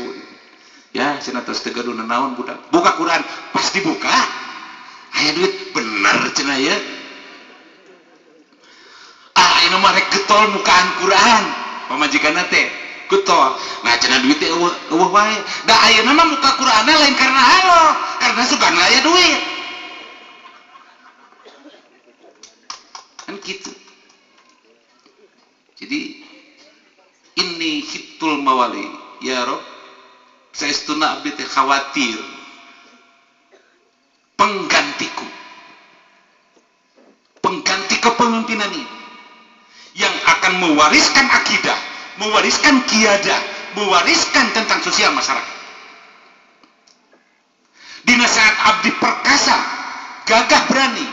Ya, cenah tos teu gaduh naon budak. Buka Quran, pas dibuka aya duit bener cenah ya. Ah, ini mah rek getol mukaan Quran. Pamajikanna teh getol. Nah, cenah duit teh eueuh wae. Da ayeuna mah muka Quranna lain karena Allah, karena sugan aya duit. Kan gitu. Jadi ini hitul mawali, ya Rob, saestuna abdi teh khawatir penggantiku, pengganti kepemimpinan ini yang akan mewariskan akidah, mewariskan kiadah, mewariskan tentang sosial masyarakat. Dina saat abdi perkasa, gagah berani,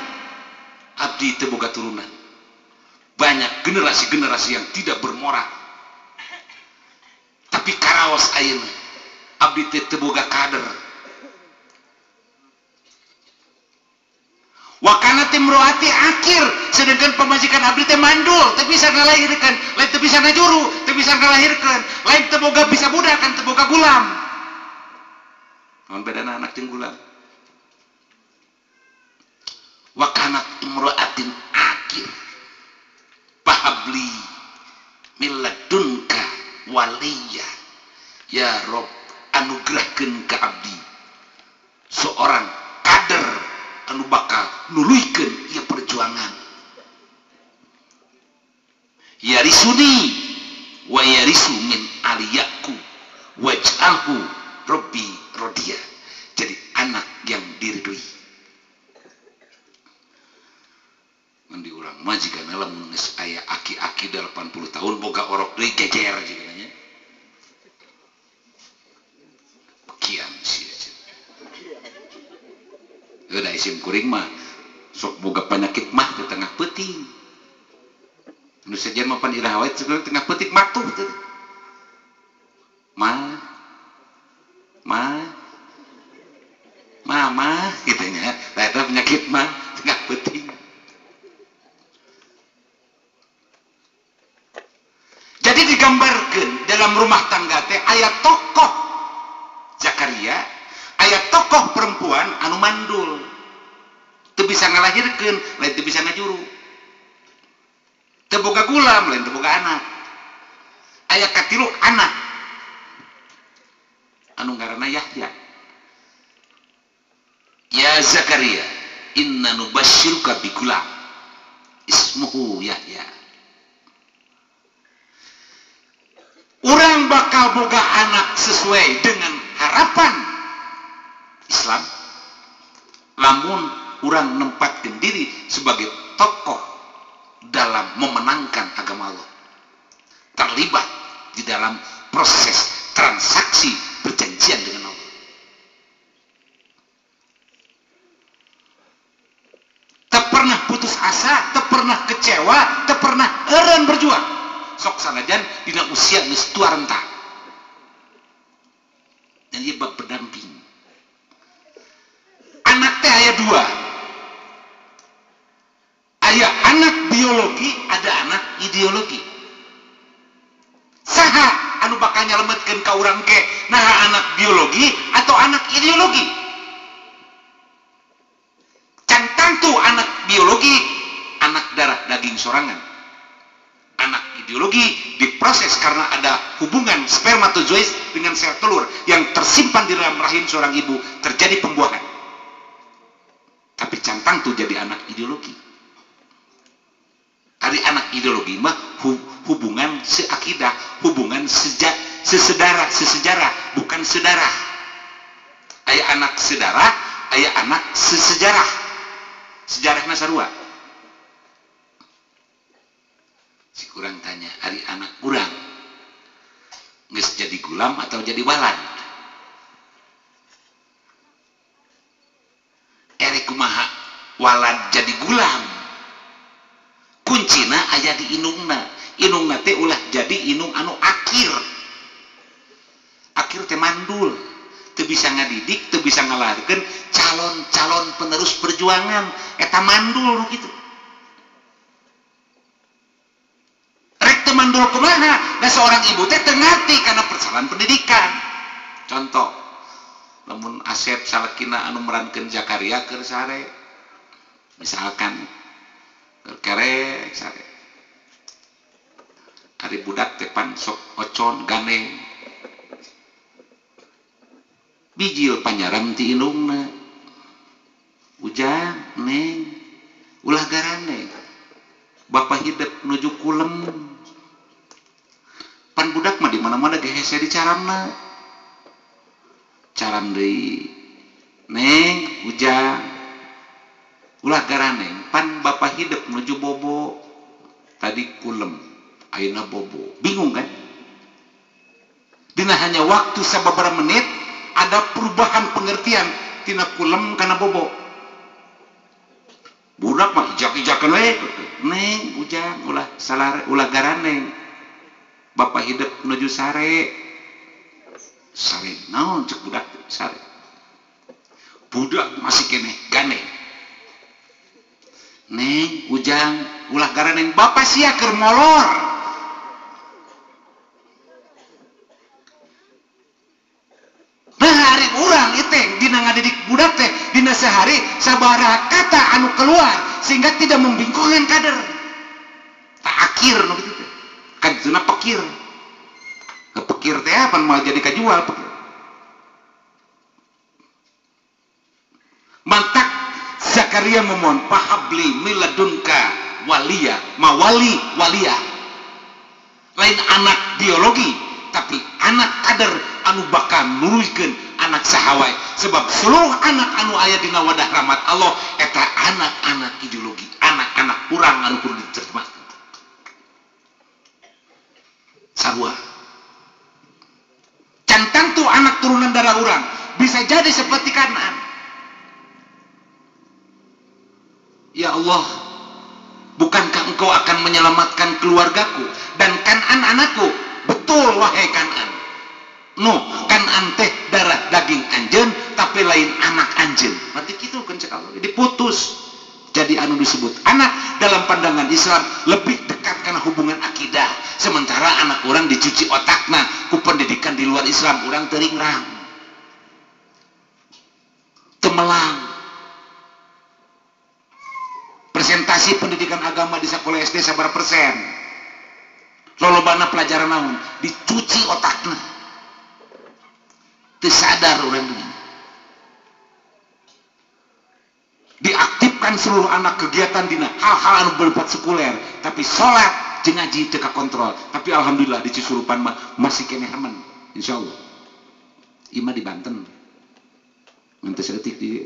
abdi teu boga turunan. Banyak generasi-generasi yang tidak bermoral. Tapi karaos ayeuna, abdi teh teu boga kader. Wakana timroati akhir, sedangkan pemajikan abdi teh mandul, teu bisa ngalahirkeun, lain teu bisa ngajuru, teu bisa ngalahirkeun, lain teu boga bisa budak kan teu boga gulam. Naon bedana anak jeung gulam? Wakana imroatin akhir, pahabli miladunka waliya, ya Rob, anugerahkeun ka abdi seorang kader anu bakal nuluykeun ieu perjuangan. Yarisuni wa yarisu min aliyaku waj'alhu rabbi rodiya. Jadi anak yang diridhoi. Mun di urang mah jigana lamun geus aya aki-aki 80 tahun boga orok deui geger jigana nya. Pekian sia. Udah isim kuring mah sok boga penyakit mah di tengah peuting. Nu sejen mah pan iraha wae tengah peuting matuh teh. Ma ma mama kitu nya. Tah eta penyakit mah tengah peuting. Jadi digambarkeun dalam rumah tangga teh aya tokoh Zakaria, aya tokoh perempuan anu mandul, teu bisa ngalahirkeun, lain teu bisa ngajuru, teu boga gulam, lain teu boga anak. Aya katilu anak anu ngaranna Yahya. Ya Zakaria, inna nubasyiruka bi gulam ismuhu Yahya. Urang bakal boga anak sesuai dengan harapan Islam, lamun urang nempatkan diri sebagai tokoh dalam memenangkan agama Allah, terlibat di dalam proses transaksi perjanjian dengan Allah. Tak pernah putus asa, tak pernah kecewa, tak pernah eureun berjuang. Sok sanajan dina usia geus tua renta. Dan ieu bab pendamping. Anak teh aya dua. Aya anak biologi, ada anak ideologi. Saha anu bakal nyalametkeun ka urang ke? Nah, anak biologi atau anak ideologi? Can tangtu anak biologi, anak darah daging sorangan. Anak ideologi diproses karena ada hubungan spermatozoid dengan sel telur yang tersimpan di dalam rahim seorang ibu, terjadi pembuahan. Tapi cantang tuh jadi anak ideologi. Ari anak ideologi mah hubungan seakidah, hubungan sesedarah, sesejarah, bukan sedarah. Aya anak sedarah, aya anak sesejarah. Sejarahna sarua. Si kurang tanya, ari anak urang geus jadi gulam atau jadi walad? Eri kumaha walad jadi gulam? Kuncina aya di indungna, Indungna teh ulah jadi indung anu akhir. Akhir teh mandul. Teu bisa ngadidik, teu bisa ngalahirkeun calon-calon penerus perjuangan eta mandul nu kitu. Rek teu mandul kumaha? Da seorang ibu teh teu ngarti kana persoalan pendidikan. Contoh, lamun Asep salakina anu merankeun Zakaria keur sare. Misalkan keur kerek sare. Ari budak teh pan sok ocon gandeng. Bijil panyaram ti indungna. Ujang, neng, ulah garandeng. Bapak hidep nuju kulem. Pan budak mah di mana-mana ge hese dicaramna. Caram deui. Neng, ujang, ulah garandeng. Pan bapak hidep nuju bobo. Tadi kulem, ayeuna bobo. Bingung kan? Dina hanya waktu sababaraha menit ada perubahan pengertian tina kulem kana bobo. Budak mah ijak-ijakeun we. Neng, ujang, ulah salar, ulah garaneng. Bapak hidep nuju sare. Sare naon cek budak sare. Budak masih keneh gandeng. Neng, ujang, ulah garaneng. Bapak sia keur molor. Hari urang iteng dina ngadidik budak teh dina sehari sabaraha kata anu keluar sehingga tidak membingungkan kader. Tak akhir nu kitu teh. Kadituna pekir. Pekir teh apa mau jadi kajual pekir. Mantak Zakaria memohon pahabli miladunka waliya mawali waliya. Lain anak biologi tapi anak kader anu bakal nuruykeun anak sahawai sebab seluruh anak anu aya dina wadah rahmat Allah eta anak-anak ideologi, anak-anak kurang anu kudu diterjemahkeun. Sarua. Can tangtu anak turunan darah urang bisa jadi seperti Kanan. Ya Allah, bukankah engkau akan menyelamatkan keluargaku dan Kanan anakku? Betul wahai Kanan. No, Kanan teh darah daging anjeun tapi lain anak anjeun. Berarti kitu kan cek Allah. Diputus. Jadi anu disebut anak dalam pandangan Islam lebih dekat karena hubungan akidah. Sementara anak orang dicuci otakna ku pendidikan di luar Islam, orang teringrang. Temelang. Presentasi pendidikan agama di sekolah SD sabaraha persen? Lolobana pelajaran naon? Dicuci otakna. Teu sadar orang ini. Diaktifkan seluruh anak kegiatan dina hal-hal anu bersifat sekuler, tapi sholat jeung ngaji teu kakontrol. Tapi alhamdulillah di Cisurupan mah masih keneh remen, insyaallah. Imah di Banten. Ngan teu saeutik di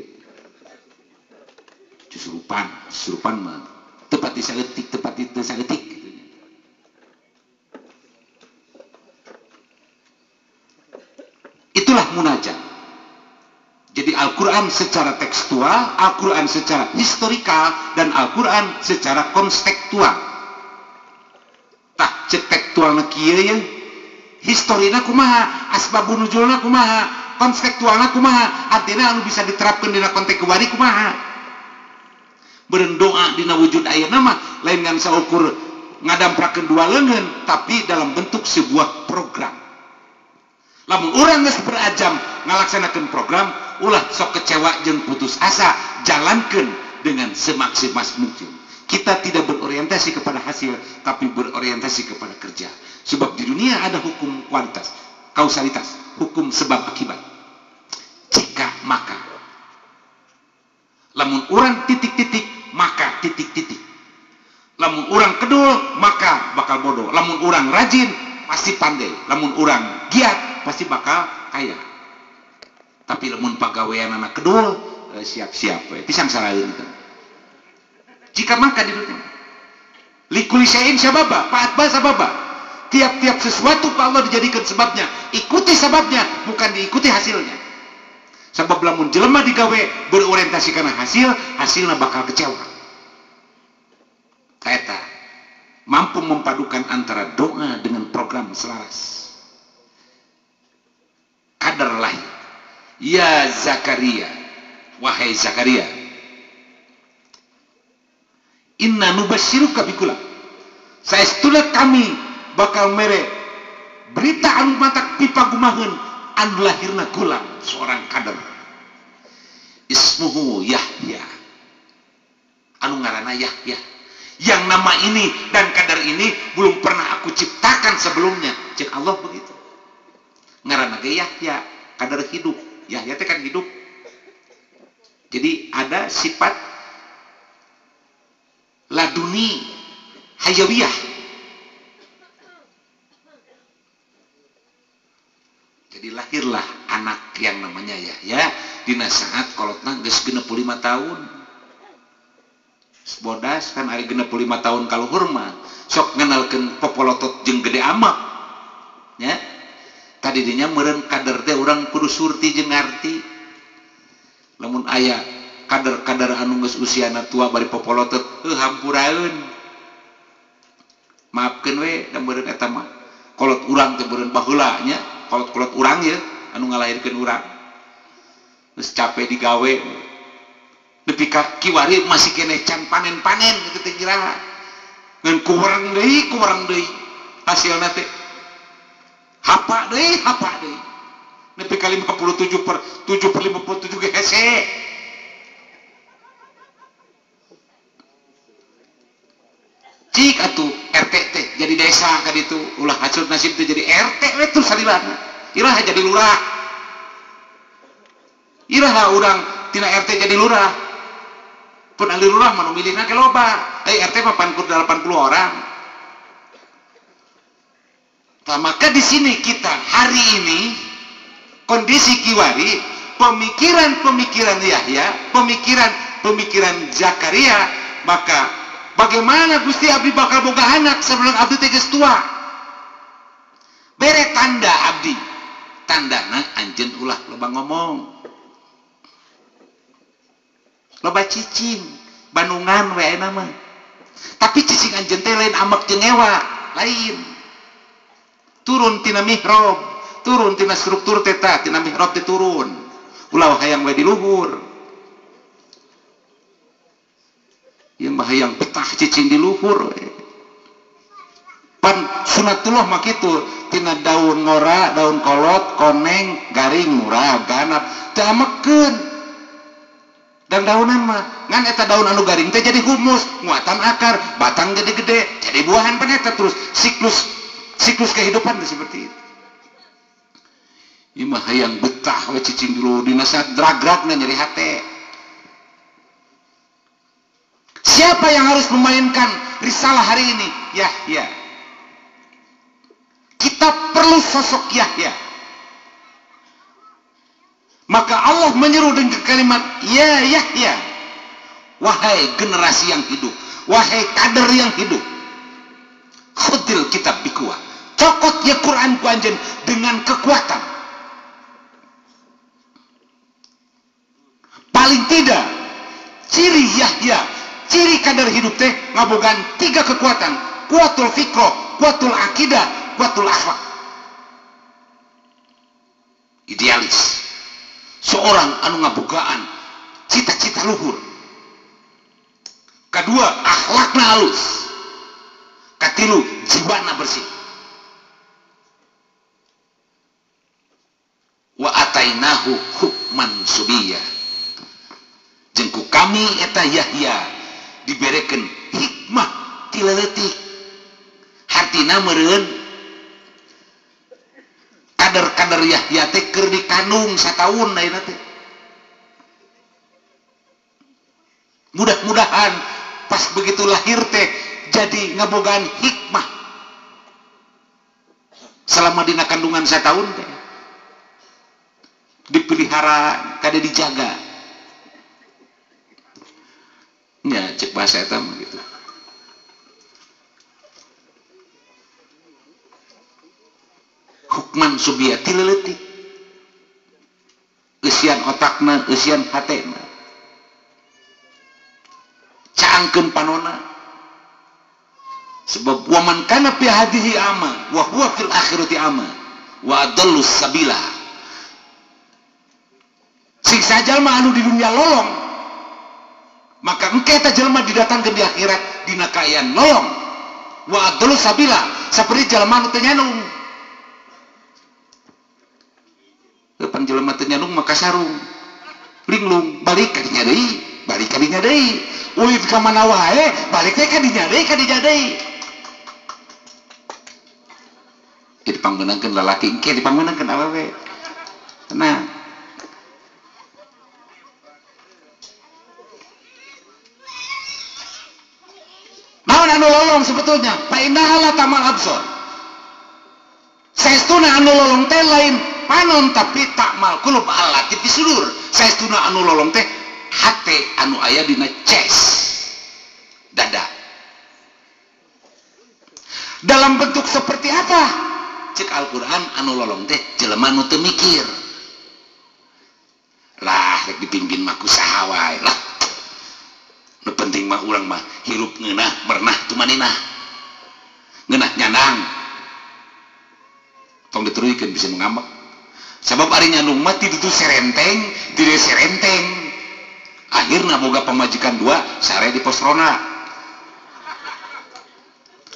Cisurupan, Cisurupan mah tepat di saeutik, tepat di teu saeutik gitu. Itulah munajat. Jadi Al-Quran secara tekstual, Al-Quran secara historikal, dan Al-Quran secara kontekstual. Tah cek tekstualna kieu ya, historina kumaha, asbabun nuzulna kumaha, kontekstualna kumaha, artinya anu bisa diterapkan dina konteks kiwari kumaha. Beureun doa dina wujud ayeuna mah lain ngan saukur ngadamprakeun dua leungeun, tapi dalam bentuk sebuah program. Lamun urang geus berajam ngalaksanakeun program, ulah sok kecewa jeung putus asa, jalankeun dengan semaksimal mungkin. Kita tidak berorientasi kepada hasil, tapi berorientasi kepada kerja. Sebab di dunia ada hukum kualitas, kausalitas, hukum sebab akibat. Jika maka. Lamun urang titik-titik, maka titik-titik. Lamun urang kedul, maka bakal bodoh. Lamun urang rajin, pasti pandai. Lamun urang giat, pasti bakal kaya. Tapi lamun pagawean anak kedul, siap-siap we. Pisang saraeun teh. Jika maka di dunia. Likuli syai'in sababa, fa'atba sababa. Tiap-tiap sesuatu Pak Allah dijadikan sebabnya. Ikuti sebabnya, bukan diikuti hasilnya. Sebab lamun jelema digawe berorientasi kana hasil, hasilna bakal kecewa. Eta. Mampu mempadukan antara doa dengan program selaras. Kader lahir. Ya Zakaria, wahai Zakaria, inna nubasyiruka bikulam. Saestuna kami bakal mere berita anu matak pipagumaheun anu lahirna gulam, seorang kader. Ismuhu Yahya, anu ngaranna Yahya. Yang nama ini dan kadar ini belum pernah aku ciptakan sebelumnya. Cek Allah begitu. Ngaranna ge Yahya, kadar hidup. Yahya teh kan hidup. Jadi ada sifat laduni hayawiyah. Jadi lahirlah anak yang namanya Yahya dina saat kolotna geus 65 tahun. Bodas kan ari 65 tahun kaluhur mah sok ngenalkeun popolotot jeung gede amak nya. Tadi dinya meureun kader teh urang kudu surti jeung ngarti. Lamun aya kader-kader anu geus usiana tua bari popolotot heuh hampuraeun. Maafkeun we da meureun eta mah kolot urang teh meureun baheula nya, kolot-kolot urang ye anu ngalahirkeun urang. Geus capek digawe nepi ka kiwari masih keneh can panen-panen kitu teh kira. Ngan kuwereng deui hasilna teh. Hapa deui. Nepi ka 57 per 7 per 57 ge hese. Cik atuh RT teh jadi desa ka ditu, ulah hasil nasib teh jadi RT we terus salilana. Iraha jadi lurah. Iraha urang tina RT jadi lurah. Pun ahli lurah mah nu milihna ge loba. RT mah pan 80 orang. Nah, maka di sini kita hari ini kondisi kiwari, pemikiran-pemikiran Yahya, pemikiran-pemikiran Zakaria, maka bagaimana Gusti abdi bakal boga anak sebelum abdi teh geus tua? Bere tanda abdi. Tandana anjeun ulah loba ngomong. Loba cicing, bandungan we ayeuna mah. Tapi cicing anjeun teh lain amek jeung ewa, lain. Turun tina mihrab, turun tina struktur teta, tina mihrab teh turun. Ulah hayang we di luhur. Ieu mah hayang betah cicing di luhur we. Pan sunatullah mah kitu, tina daun ngora, daun kolot, koneng, garing, murah, ganap, teu amekeun. Dan daunan mah ngan eta daun anu garing teh jadi humus, nguatan akar, batang jadi gede, jadi buahan pan eta terus siklus kehidupan teh seperti itu. Ieu mah hayang betah we cicing dulu dina saat drag-dragna nyeri hate. Siapa yang harus memainkan risalah hari ini? Yahya. Kita perlu sosok Yahya. Maka Allah menyeru dengan kalimat ya Yahya, wahai generasi yang hidup, wahai kader yang hidup, khudil kitab bikuah, cokot ya Quran ku anjeun dengan kekuatan. Paling tidak ciri Yahya, ciri kader hidup teh ngabogaan tiga kekuatan, kuatul fikroh, kuatul akidah, kuatul akhlak. Idealis, seorang anu ngabogaan cita-cita luhur. Kedua, akhlakna halus. Katilu, jiwana bersih. Wa atainahu hukman subiyah. Jeung ku kami eta Yahya diberekeun hikmah ti leutik. Hartina meureun kader-kader Yahya teh keur dikandung sataun ayeuna teh. Mudah-mudahan pas begitu lahir teh jadi ngabogaan hikmah selama dina kandungan sataun teh dipelihara kade dijaga. Ya cek bahasa eta mah gitu. Hukman subia ti leutik, eusian otakna, eusian hatena, caangkeun panona. Sebab wa man kana fi hadhihi ama wa huwa fil akhirati ama wa adallu sabila. Sing sajalma anu di dunia lolong, maka engke eta jelema didatangkeun di akhirat dina kaayaan lolong. Wa adallu sabila, seperti jelema anu teu nyanung. Pan jelema teu nyanung maka sarung linglung, balik ka dinya deui, balik ka dinya deui, ulin ka mana wae, balik teh ka dinya deui, ka dinya deui. Jadi pangmeunangkeun lalaki engke dipangmeunangkeun awewe. Tenang. Naon anu lolong sebetulnya? Fa innaha la tamal absor. Saestuna anu lolong teh lain panon tapi takmal qulub allati fi sudur. Saestuna anu lolong teh hate anu aya dina ces dada. Dalam bentuk seperti apa? Cek Al-Qur'an anu lolong teh jelema nu teu mikir. Lah rek dipimpin mah ku saha wae lah. Nu penting mah urang mah hirup ngeunah merenah tumaninah. Ngeunah nyanang. Tong diteruykeun bisa nu ngambek. Sabab ari nyandung mah ti ditu serenteng, ti dieu serenteng. Akhirna boga pamajikan dua sare di pos ronda.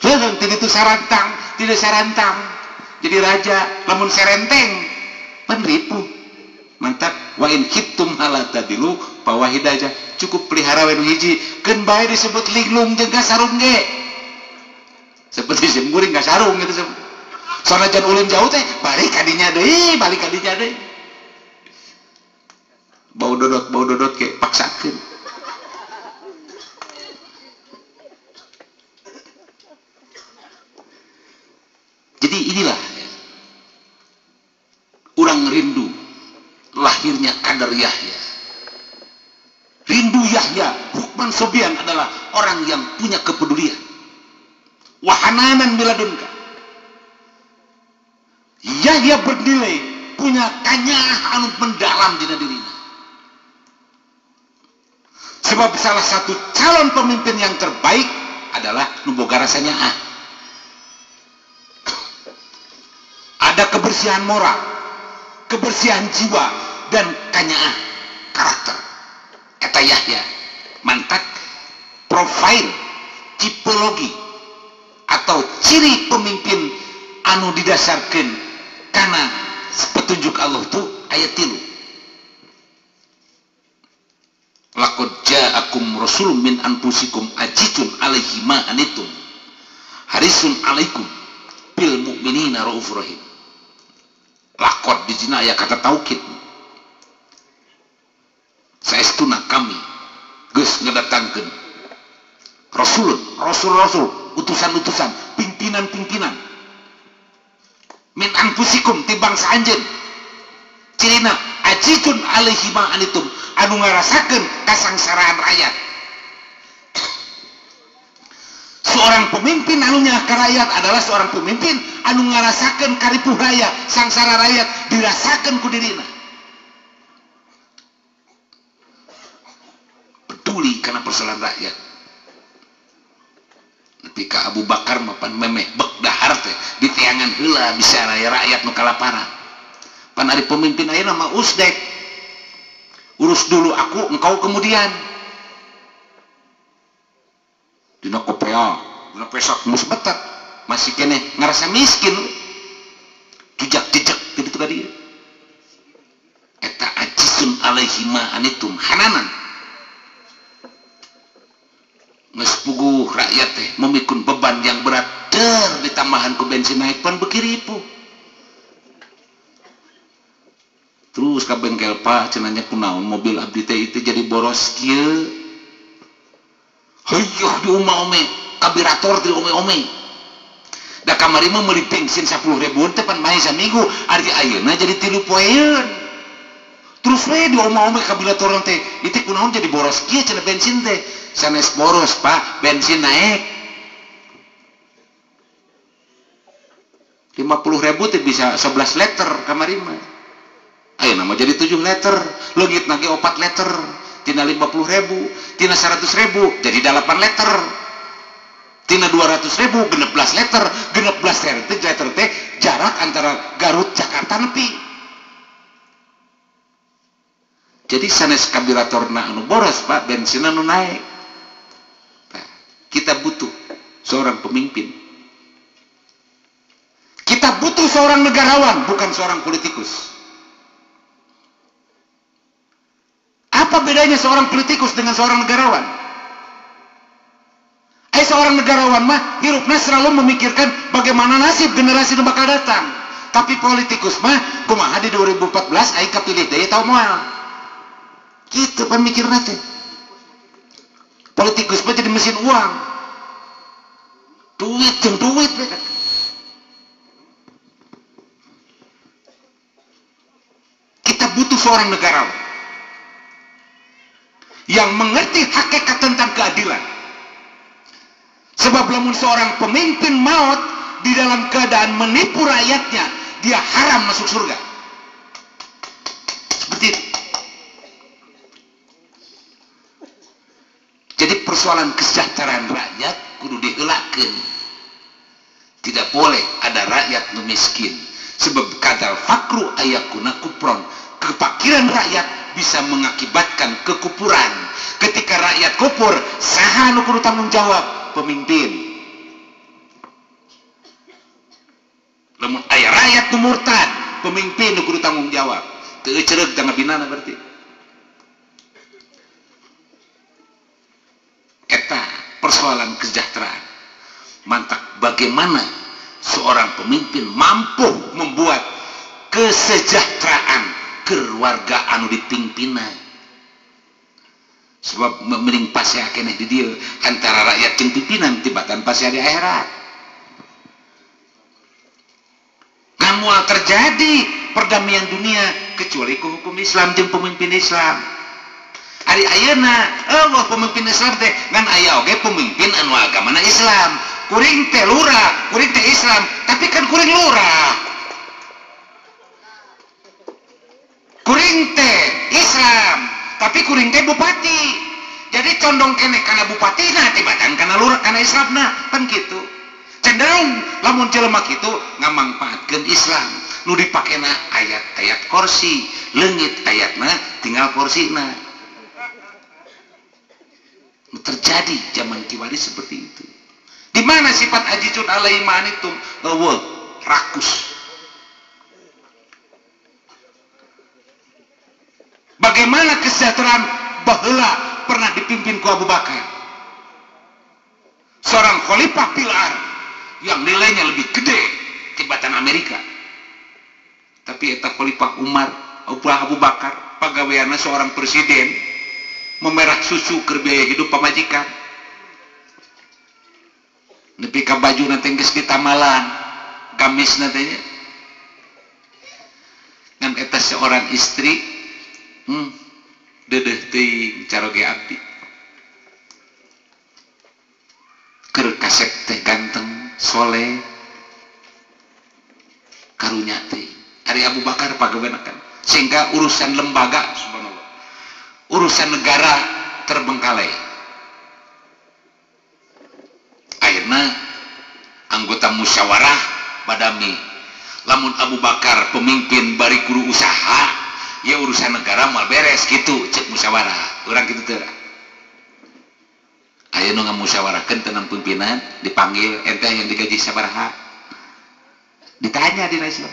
Heuh ti ditu sarantang, ti dieu sarantang. Jadi raja lamun serenteng pan ripuh. Mantap wa in khiftum ala tadilu fawahidah aja. Cukup pelihara we nu hiji, keun bae disebut linglung jeung kasarung ge. Seperti sim kuring kasarung gitu. Sanajan ulin jauh teh balik ka dinya deui, balik ka dinya deui. Bau dodot ke paksakeun. Jadi inilah ya, urang rindu lahirnya kader Yahya. Rindu Yahya, Lukman Sobian adalah orang yang punya kepedulian. Wahananan miladunka. Yahya bernilai punya kanyah anu mendalam dina dirina. Sebab salah satu calon pemimpin yang terbaik adalah nu boga rasa nyaah. Ada kebersihan moral, kebersihan jiwa, dan kanyaah karakter. Eta Yahya mantak profil tipologi atau ciri pemimpin anu didasarkan karena petunjuk Allah tuh ayat 3. Laqad ja'akum rasulun min anfusikum azizun alaihi ma anitum harisun alaikum bil mu'minina raufur rahim. Laqad di sini aya kata taukid. Saestuna kami geus ngadatangkeun rasulun, rasul-rasul, utusan-utusan, pimpinan-pimpinan min anfusikum ti bangsa anjeun. Cirina azizun alaihi ma anitum, anu ngarasakeun kasangsaraan rakyat. Seorang pemimpin anu nyaah ka rakyat adalah seorang pemimpin anu ngarasakeun karipuh rakyat, sangsara rakyat dirasakeun ku dirina. Peduli kana persoalan rakyat. Nepi ka Abu Bakar mah pan memeh bek dahar teh diteangan heula bisa rakyat nu kalaparan. Pan ari pemimpin ayeuna mah usdek. Urus dulu aku, engkau kemudian. Dina kopea, dina pesak mus betet, masih keneh ngerasa miskin. Jejak-jejak gitu tadi. Eta ajisun alaihi ma anitum hananan. Geus puguh rakyat teh memikun beban yang berat, der ditambahan ku bensin naik pan beuki ripuh. Terus ka bengkel pak cenah kunaon mobil abdi teh itu jadi boros kieu. Hayuh di oma-ome, kabirator di ome-ome. Da kamari mah meuli bensin 10 ribuan teh pan main saminggu, ari ayeuna jadi 3 poeun. Terus we di oma-ome kabirator teh, itu kunaon jadi boros kieu cenah bensin teh. Sanes boros pak, bensin naik. 50 ribu teh bisa 11 liter kamari mah. Ayeuna mah jadi 7 liter, leungit lagi 4 liter. Tina 50 ribu, tina 100 ribu, jadi 8 liter. Tina 200.000 16 liter, 16 liter teh jarak antara Garut Jakarta nepi. Jadi sanes karburatorna anu boros Pak, bensinna nu naik. Nah, kita butuh seorang pemimpin. Kita butuh seorang negarawan, bukan seorang politikus. Apa bedanya seorang politikus dengan seorang negarawan? Seorang negarawan mah hirupna selalu memikirkan bagaimana nasib generasi nu bakal datang. Tapi politikus mah kumaha di 2014 aing kapilih deui tau moal. Kitu pamikirna teh. Politikus mah jadi mesin uang. Duit jeung duit we. Kita butuh seorang negarawan yang mengerti hakikat tentang keadilan. Sebab lamun seorang pemimpin maut di dalam keadaan menipu rakyatnya, dia haram masuk surga. Seperti itu. Jadi persoalan kesejahteraan rakyat kudu diheulakeun. Tidak boleh ada rakyat nu miskin. Sebab kadal fakru ayakuna kupron. Kefakiran rakyat bisa mengakibatkan kekupuran. Ketika rakyat kupur, saha nu kudu tanggung jawab? Pemimpin. Lamun aya rakyat nu murtad, pemimpin nu kudu tanggung jawab. Teu eucereug tangabinana berarti. Eta persoalan kesejahteraan. Mantak bagaimana seorang pemimpin mampu membuat kesejahteraan keluarga anu dipimpinna. Sebab mending pasea keneh di dieu antara rakyat jeung pimpinan tibatan pasea di akhirat. Ngan moal terjadi perdamaian dunia kecuali ku hukum Islam jeung pemimpin Islam. Ari ayeuna eueuh pemimpin Islam teh ngan aya oge pemimpin anu agamana Islam. Kuring teh lurah, kuring teh Islam, tapi kan kuring lurah. Kuring teh Islam, tapi kuring teh bupati. Jadi condong kene kana bupatina tibatan kana lurah kana Islamna, kan kitu. Cenderung lamun jelema kitu ngamangpaatkeun Islam. Nu dipakena ayat-ayat kursi, leungit ayatna tinggal kursina. Terjadi zaman kiwari seperti itu. Di mana sifat ajijun alaihi ma'anitum? Eueuh, rakus. Bagaimana kesejahteraan baheula pernah dipimpin ku Abu Bakar? Seorang khalifah pilar yang nilainya lebih gede tibatan Amerika. Tapi eta khalifah Umar, Abu Bakar, pagaweanna seorang presiden memerah susu keur biaya hidup pamajikan. Nepi ka bajuna teh geus ditamalan, gamisna teh nya. Ngan eta seorang istri dedeh teuing caroge abdi. Keur kasep teh ganteng, soleh, karunya teh. Ari Abu Bakar pagawean kan. Sehingga urusan lembaga subhanallah, urusan negara terbengkalai. Akhirnya anggota musyawarah badami. Lamun Abu Bakar pemimpin bari kudu usaha, ya urusan negara mal beres gitu cek musyawarah. Orang gitu teh. Aya nu ngamusyawarahkeun tentang pimpinan dipanggil ente yang digaji sabaraha. Ditanya dina Islam.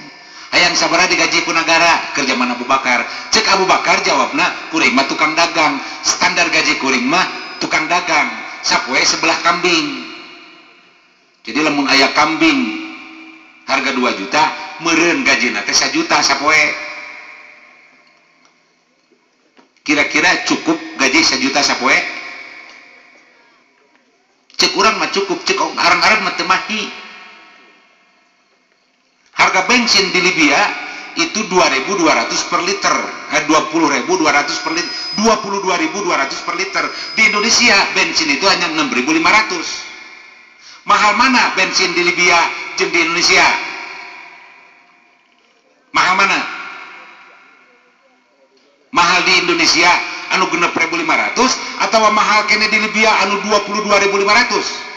Hayang sabaraha digaji ku negara keur zaman Abu Bakar. Cek Abu Bakar jawabna kuring mah tukang dagang. Standar gaji kuring mah tukang dagang. Sapoe sebelah kambing. Jadi lamun aya kambing harga 2 juta, meureun gajina teh 1 juta sapoe. Kira-kira cukup gaji 1 juta sapoe? Cek urang mah cukup, cek orang Arab mah teu mahi. Harga bensin di Libya itu 2.200 per liter, 20.200 per liter, 22.200 per liter. Di Indonesia bensin itu hanya 6.500. Mahal mana bensin di Libya jeung di Indonesia? Mahal mana? Mahal di Indonesia anu 6.500 atau mahal kene di Libya anu 22.500?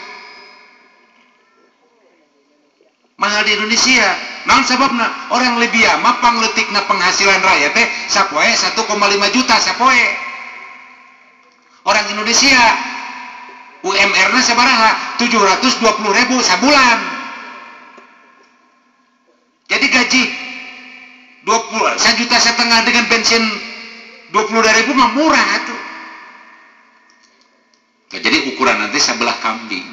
mahal di Indonesia. Naon sababna? Orang Libya mah pangleutikna penghasilan rakyat teh sapoe 1,5 juta sapoe. Orang Indonesia UMR-na sabaraha? 720.000 sabulan. Jadi gaji 1,5 juta dengan bensin 22.000 mah murah tuh. Nah, jadi ukuran nanti sebelah kambing.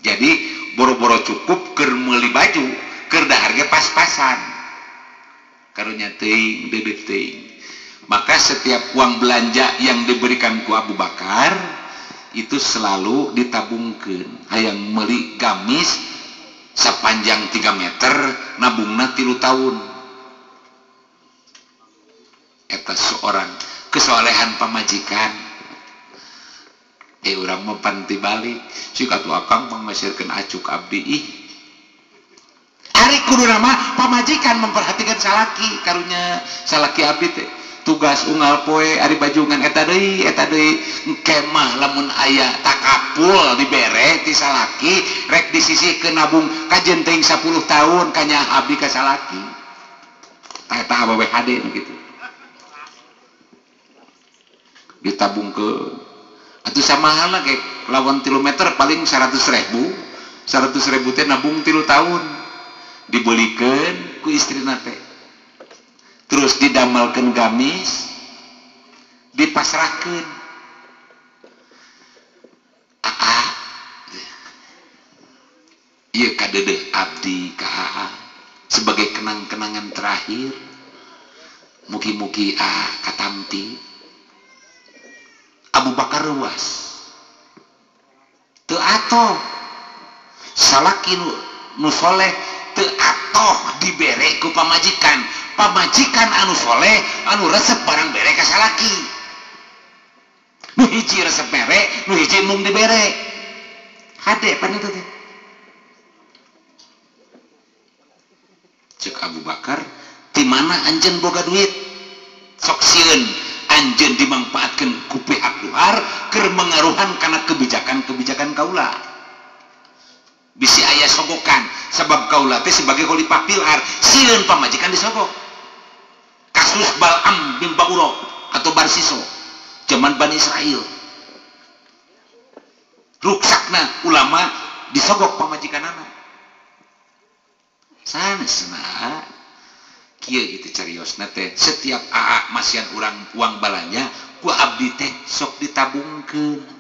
Jadi boro-boro cukup keur meuli baju, keur dahar ge pas-pasan. Karunya teuing, deudeuh teuing. Maka setiap uang belanja yang diberikan ku Abu Bakar itu selalu ditabungkeun. Hayang meuli gamis sepanjang 3 meter nabungna 3 tahun. Eta seorang kesolehan pamajikan. Urang mah panti balik cik atuh akang pangmasirkeun acuk abdi ih. Ari kuduna mah pamajikan memperhatikan salaki, karunya salaki abdi teh tugas unggal poe ari bajungan eta deui kemah lamun aya takapul dibere ti salaki rek disisihkeun nabung kajen teuing 10 tahun kanya abdi ka salaki. Tah eta awewe hade nu kitu. Ditabungkeun atuh samahalna ge lawan 3 meter paling 100.000. 100.000 teh nabung 3 tahun. Dibelikeun ku istrina teh. Terus didamelkeun gamis, dipasrahkeun. Aa. Ieu kadeudeuh abdi ka aa sebagai kenang-kenangan terakhir. Mugi-mugi aa katampi. Abu Bakar ruas teu atoh salaki nu soleh teu atoh dibere ku pamajikan, pamajikan anu soleh anu resep barang bere ka salaki, nu hiji resep mere nu hiji mung dibere hade pan itu teh. Cek Abu Bakar, ti mana anjeun boga duit? Sok sieun anjeun dimangpaatkeun ku pihak luar keur mengaruhan kana kebijakan-kebijakan kaula. Bisi aya sogokan sebab kaula teh sebagai khalifah pilar, sieun pamajikan disogok. Kasus Bal'am bin Ba'ura atau Barsiso zaman Bani Israel. Ruksakna ulama disogok pamajikanana. Sanesna kieu itu cariosna teh setiap aa masian urang uang balanja ku abdi teh sok ditabungkeun.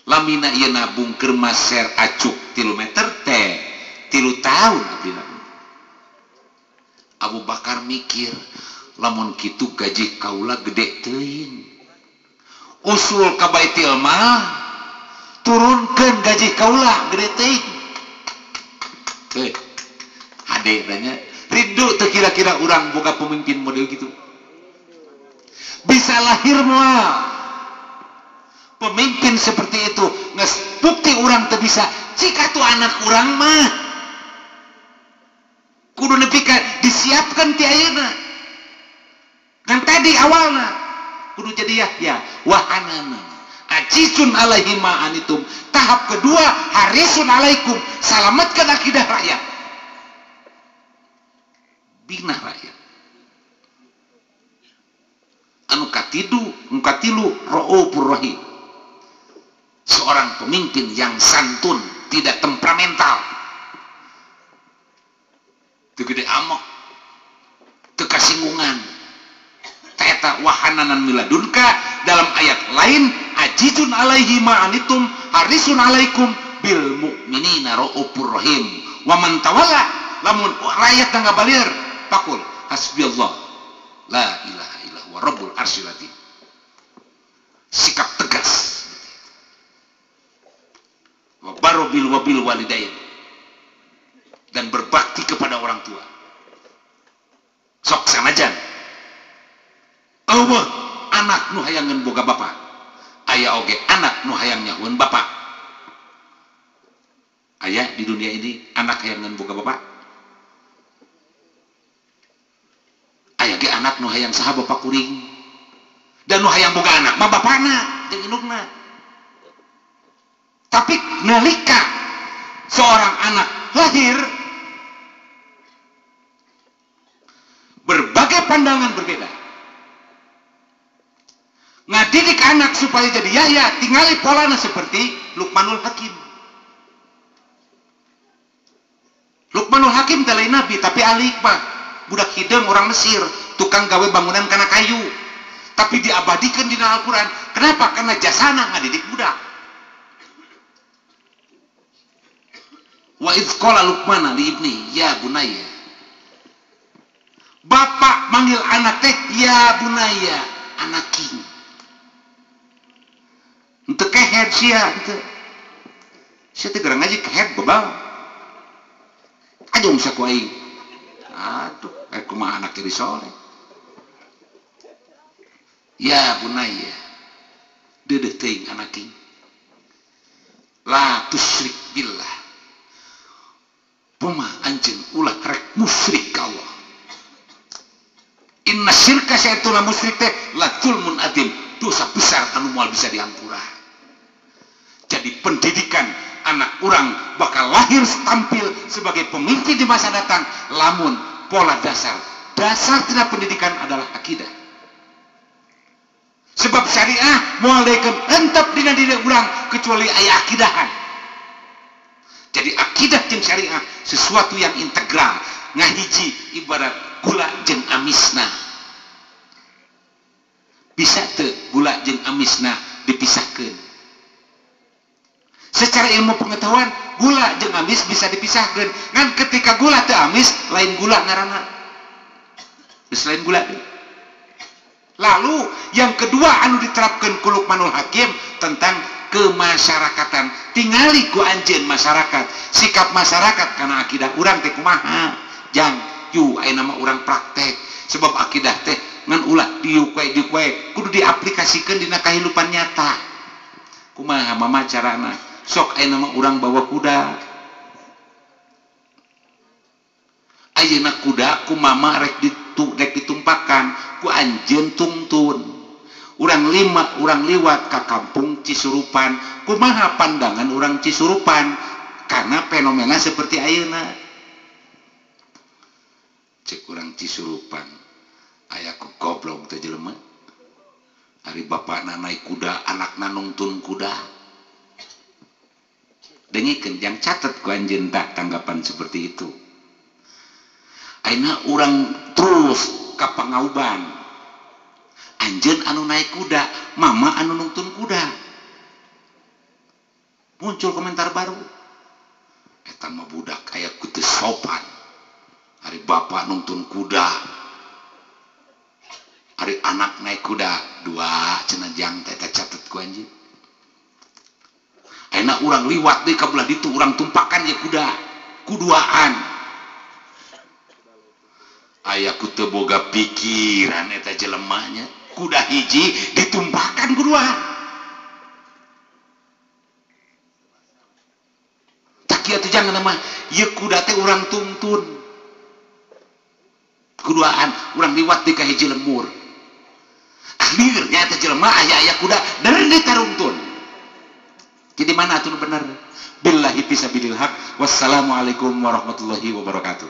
Lamina ieu nabung keur maser acuk 3 meter teh 3 tahun abdi nabung. Abu Bakar mikir lamun kitu gaji kaula gede teuing. Usul ka Baitul Mal turunkeun gaji kaula gede teuing. Teh hade tanya rindu teu kira-kira urang boga pemimpin model gitu. Bisa lahir moal pemimpin seperti itu, geus bukti urang teu bisa. Cik atuh anak urang mah kudu nepi ka disiapkan ti ayeuna. Kan tadi awalna kudu jadi Yahya wahanana ajizun alaihi ma anitum. Tahap kedua harisun alaikum, salamatkan akidah rakyat, bina rakyat. Anu katidu, anu katilu ra'ufur rahim, seorang pemimpin yang santun, tidak temperamental, teu gede amok, teu kasinggungan. Eta wahananan miladunka dalam ayat lain ajizun alaihi ma anitum harisun alaikum bil mu'minina ra'ufur rahim. Wa man tawalla, lamun rakyat ngabalir pakul hasbiyallah la ilaha illa huwa rabbul arsyil azim. Sikap tegas. Wa baru bil wabil walidain, dan berbakti kepada orang tua. Sok sanajan eueuh anak nu hayangeun boga bapa, aya oge anak nu hayang nyahueun bapa. Aya di dunia ini anak hayangeun boga bapa, aya ge anak nu hayang saha bapa kuring, dan nu hayang boga anak mah bapana jeung indukna. Tapi nalika seorang anak lahir pandangan berbeda. Ngadidik anak supaya jadi Yahya, tingali polana seperti Luqmanul Hakim. Luqmanul Hakim teh lain nabi tapi ahli hikmah, budak hideung orang Mesir, tukang gawe bangunan kana kayu. Tapi diabadikan di dalam Al-Quran. Kenapa? Karena jasana ngadidik budak. Wa idz qala Luqman li ibni ya bunayya. Bapak manggil anak teh ya bunayya, anaking. Henteu kehed sia henteu. Sia teh gerang ngaji kehed bebal. Ajung saku aing. Aduh, kumaha anak jadi soleh. Ya bunayya, deudeuh teuing anaking. La tusyrik billah. Puma anjeun ulah rek musyrik ka Allah. Inna syirka saetuna musyrik teh la zulmun adzim, dosa besar anu moal bisa diampura. Jadi pendidikan anak urang bakal lahir tampil sebagai pemimpin di masa datang lamun pola dasar tina pendidikan adalah akidah. Sebab syariah moal daekeun entep dina diri urang kecuali aya akidahan. Jadi akidah jeung syariah sesuatu yang integral, ngahiji ibarat gula jeung amisna. Bisa teu gula jeung amisna dipisahkeun? Secara ilmu pengetahuan gula jeung amis bisa dipisahkeun. Ngan ketika gula teu amis lain gula ngaranna. Geus lain gula deui. Lalu yang kedua anu diterapkan ku Luqmanul Hakim tentang kemasyarakatan. Tingali ku anjeun masyarakat, sikap masyarakat kana akidah urang teh kumaha. Jang yu ayeuna mah urang praktek. Sebab akidah teh ngan ulah diukwe-diukwe, kudu diaplikasikeun dina kahirupan nyata. Kumaha mama carana? Sok ayeuna mah urang bawa kuda. Ayeuna kuda ku mama rek ditumpakan ku anjeun tungtun. Urang lima urang liwat ka kampung Cisurupan, kumaha pandangan urang Cisurupan karena fenomena seperti ayeuna. Cek urang Cisurupan aya ku goblok teh jelema. Ari bapakna naik kuda, anakna nungtun kuda. Dengikeun jang catet ku anjeun tah tanggapan seperti itu. Ayeuna urang terus ka Pangauban. Anjeun anu naik kuda, mama anu nungtun kuda. Muncul komentar baru. Eta mah budak aya ku teu sopan. Ari bapak nungtun kuda, ari anak naik kuda, dua cenah jang teh catet ku anjeun. Ayeuna urang liwat deui ka belah ditu urang tumpakan ye kuda, kuduaan. Aya ku teu boga pikiran eta jelemanya. Kuda hiji ditumpakan kedua. Tak kieu teh jangan mah ieu kuda teh urang tuntun. Kuduaan urang liwat di ka hiji lemur. Akhirnya eta jelema aya-aya kuda dari ditaruntun. Jadi mana atuh bener? Billahi fisabilil haq. Wassalamualaikum warahmatullahi wabarakatuh.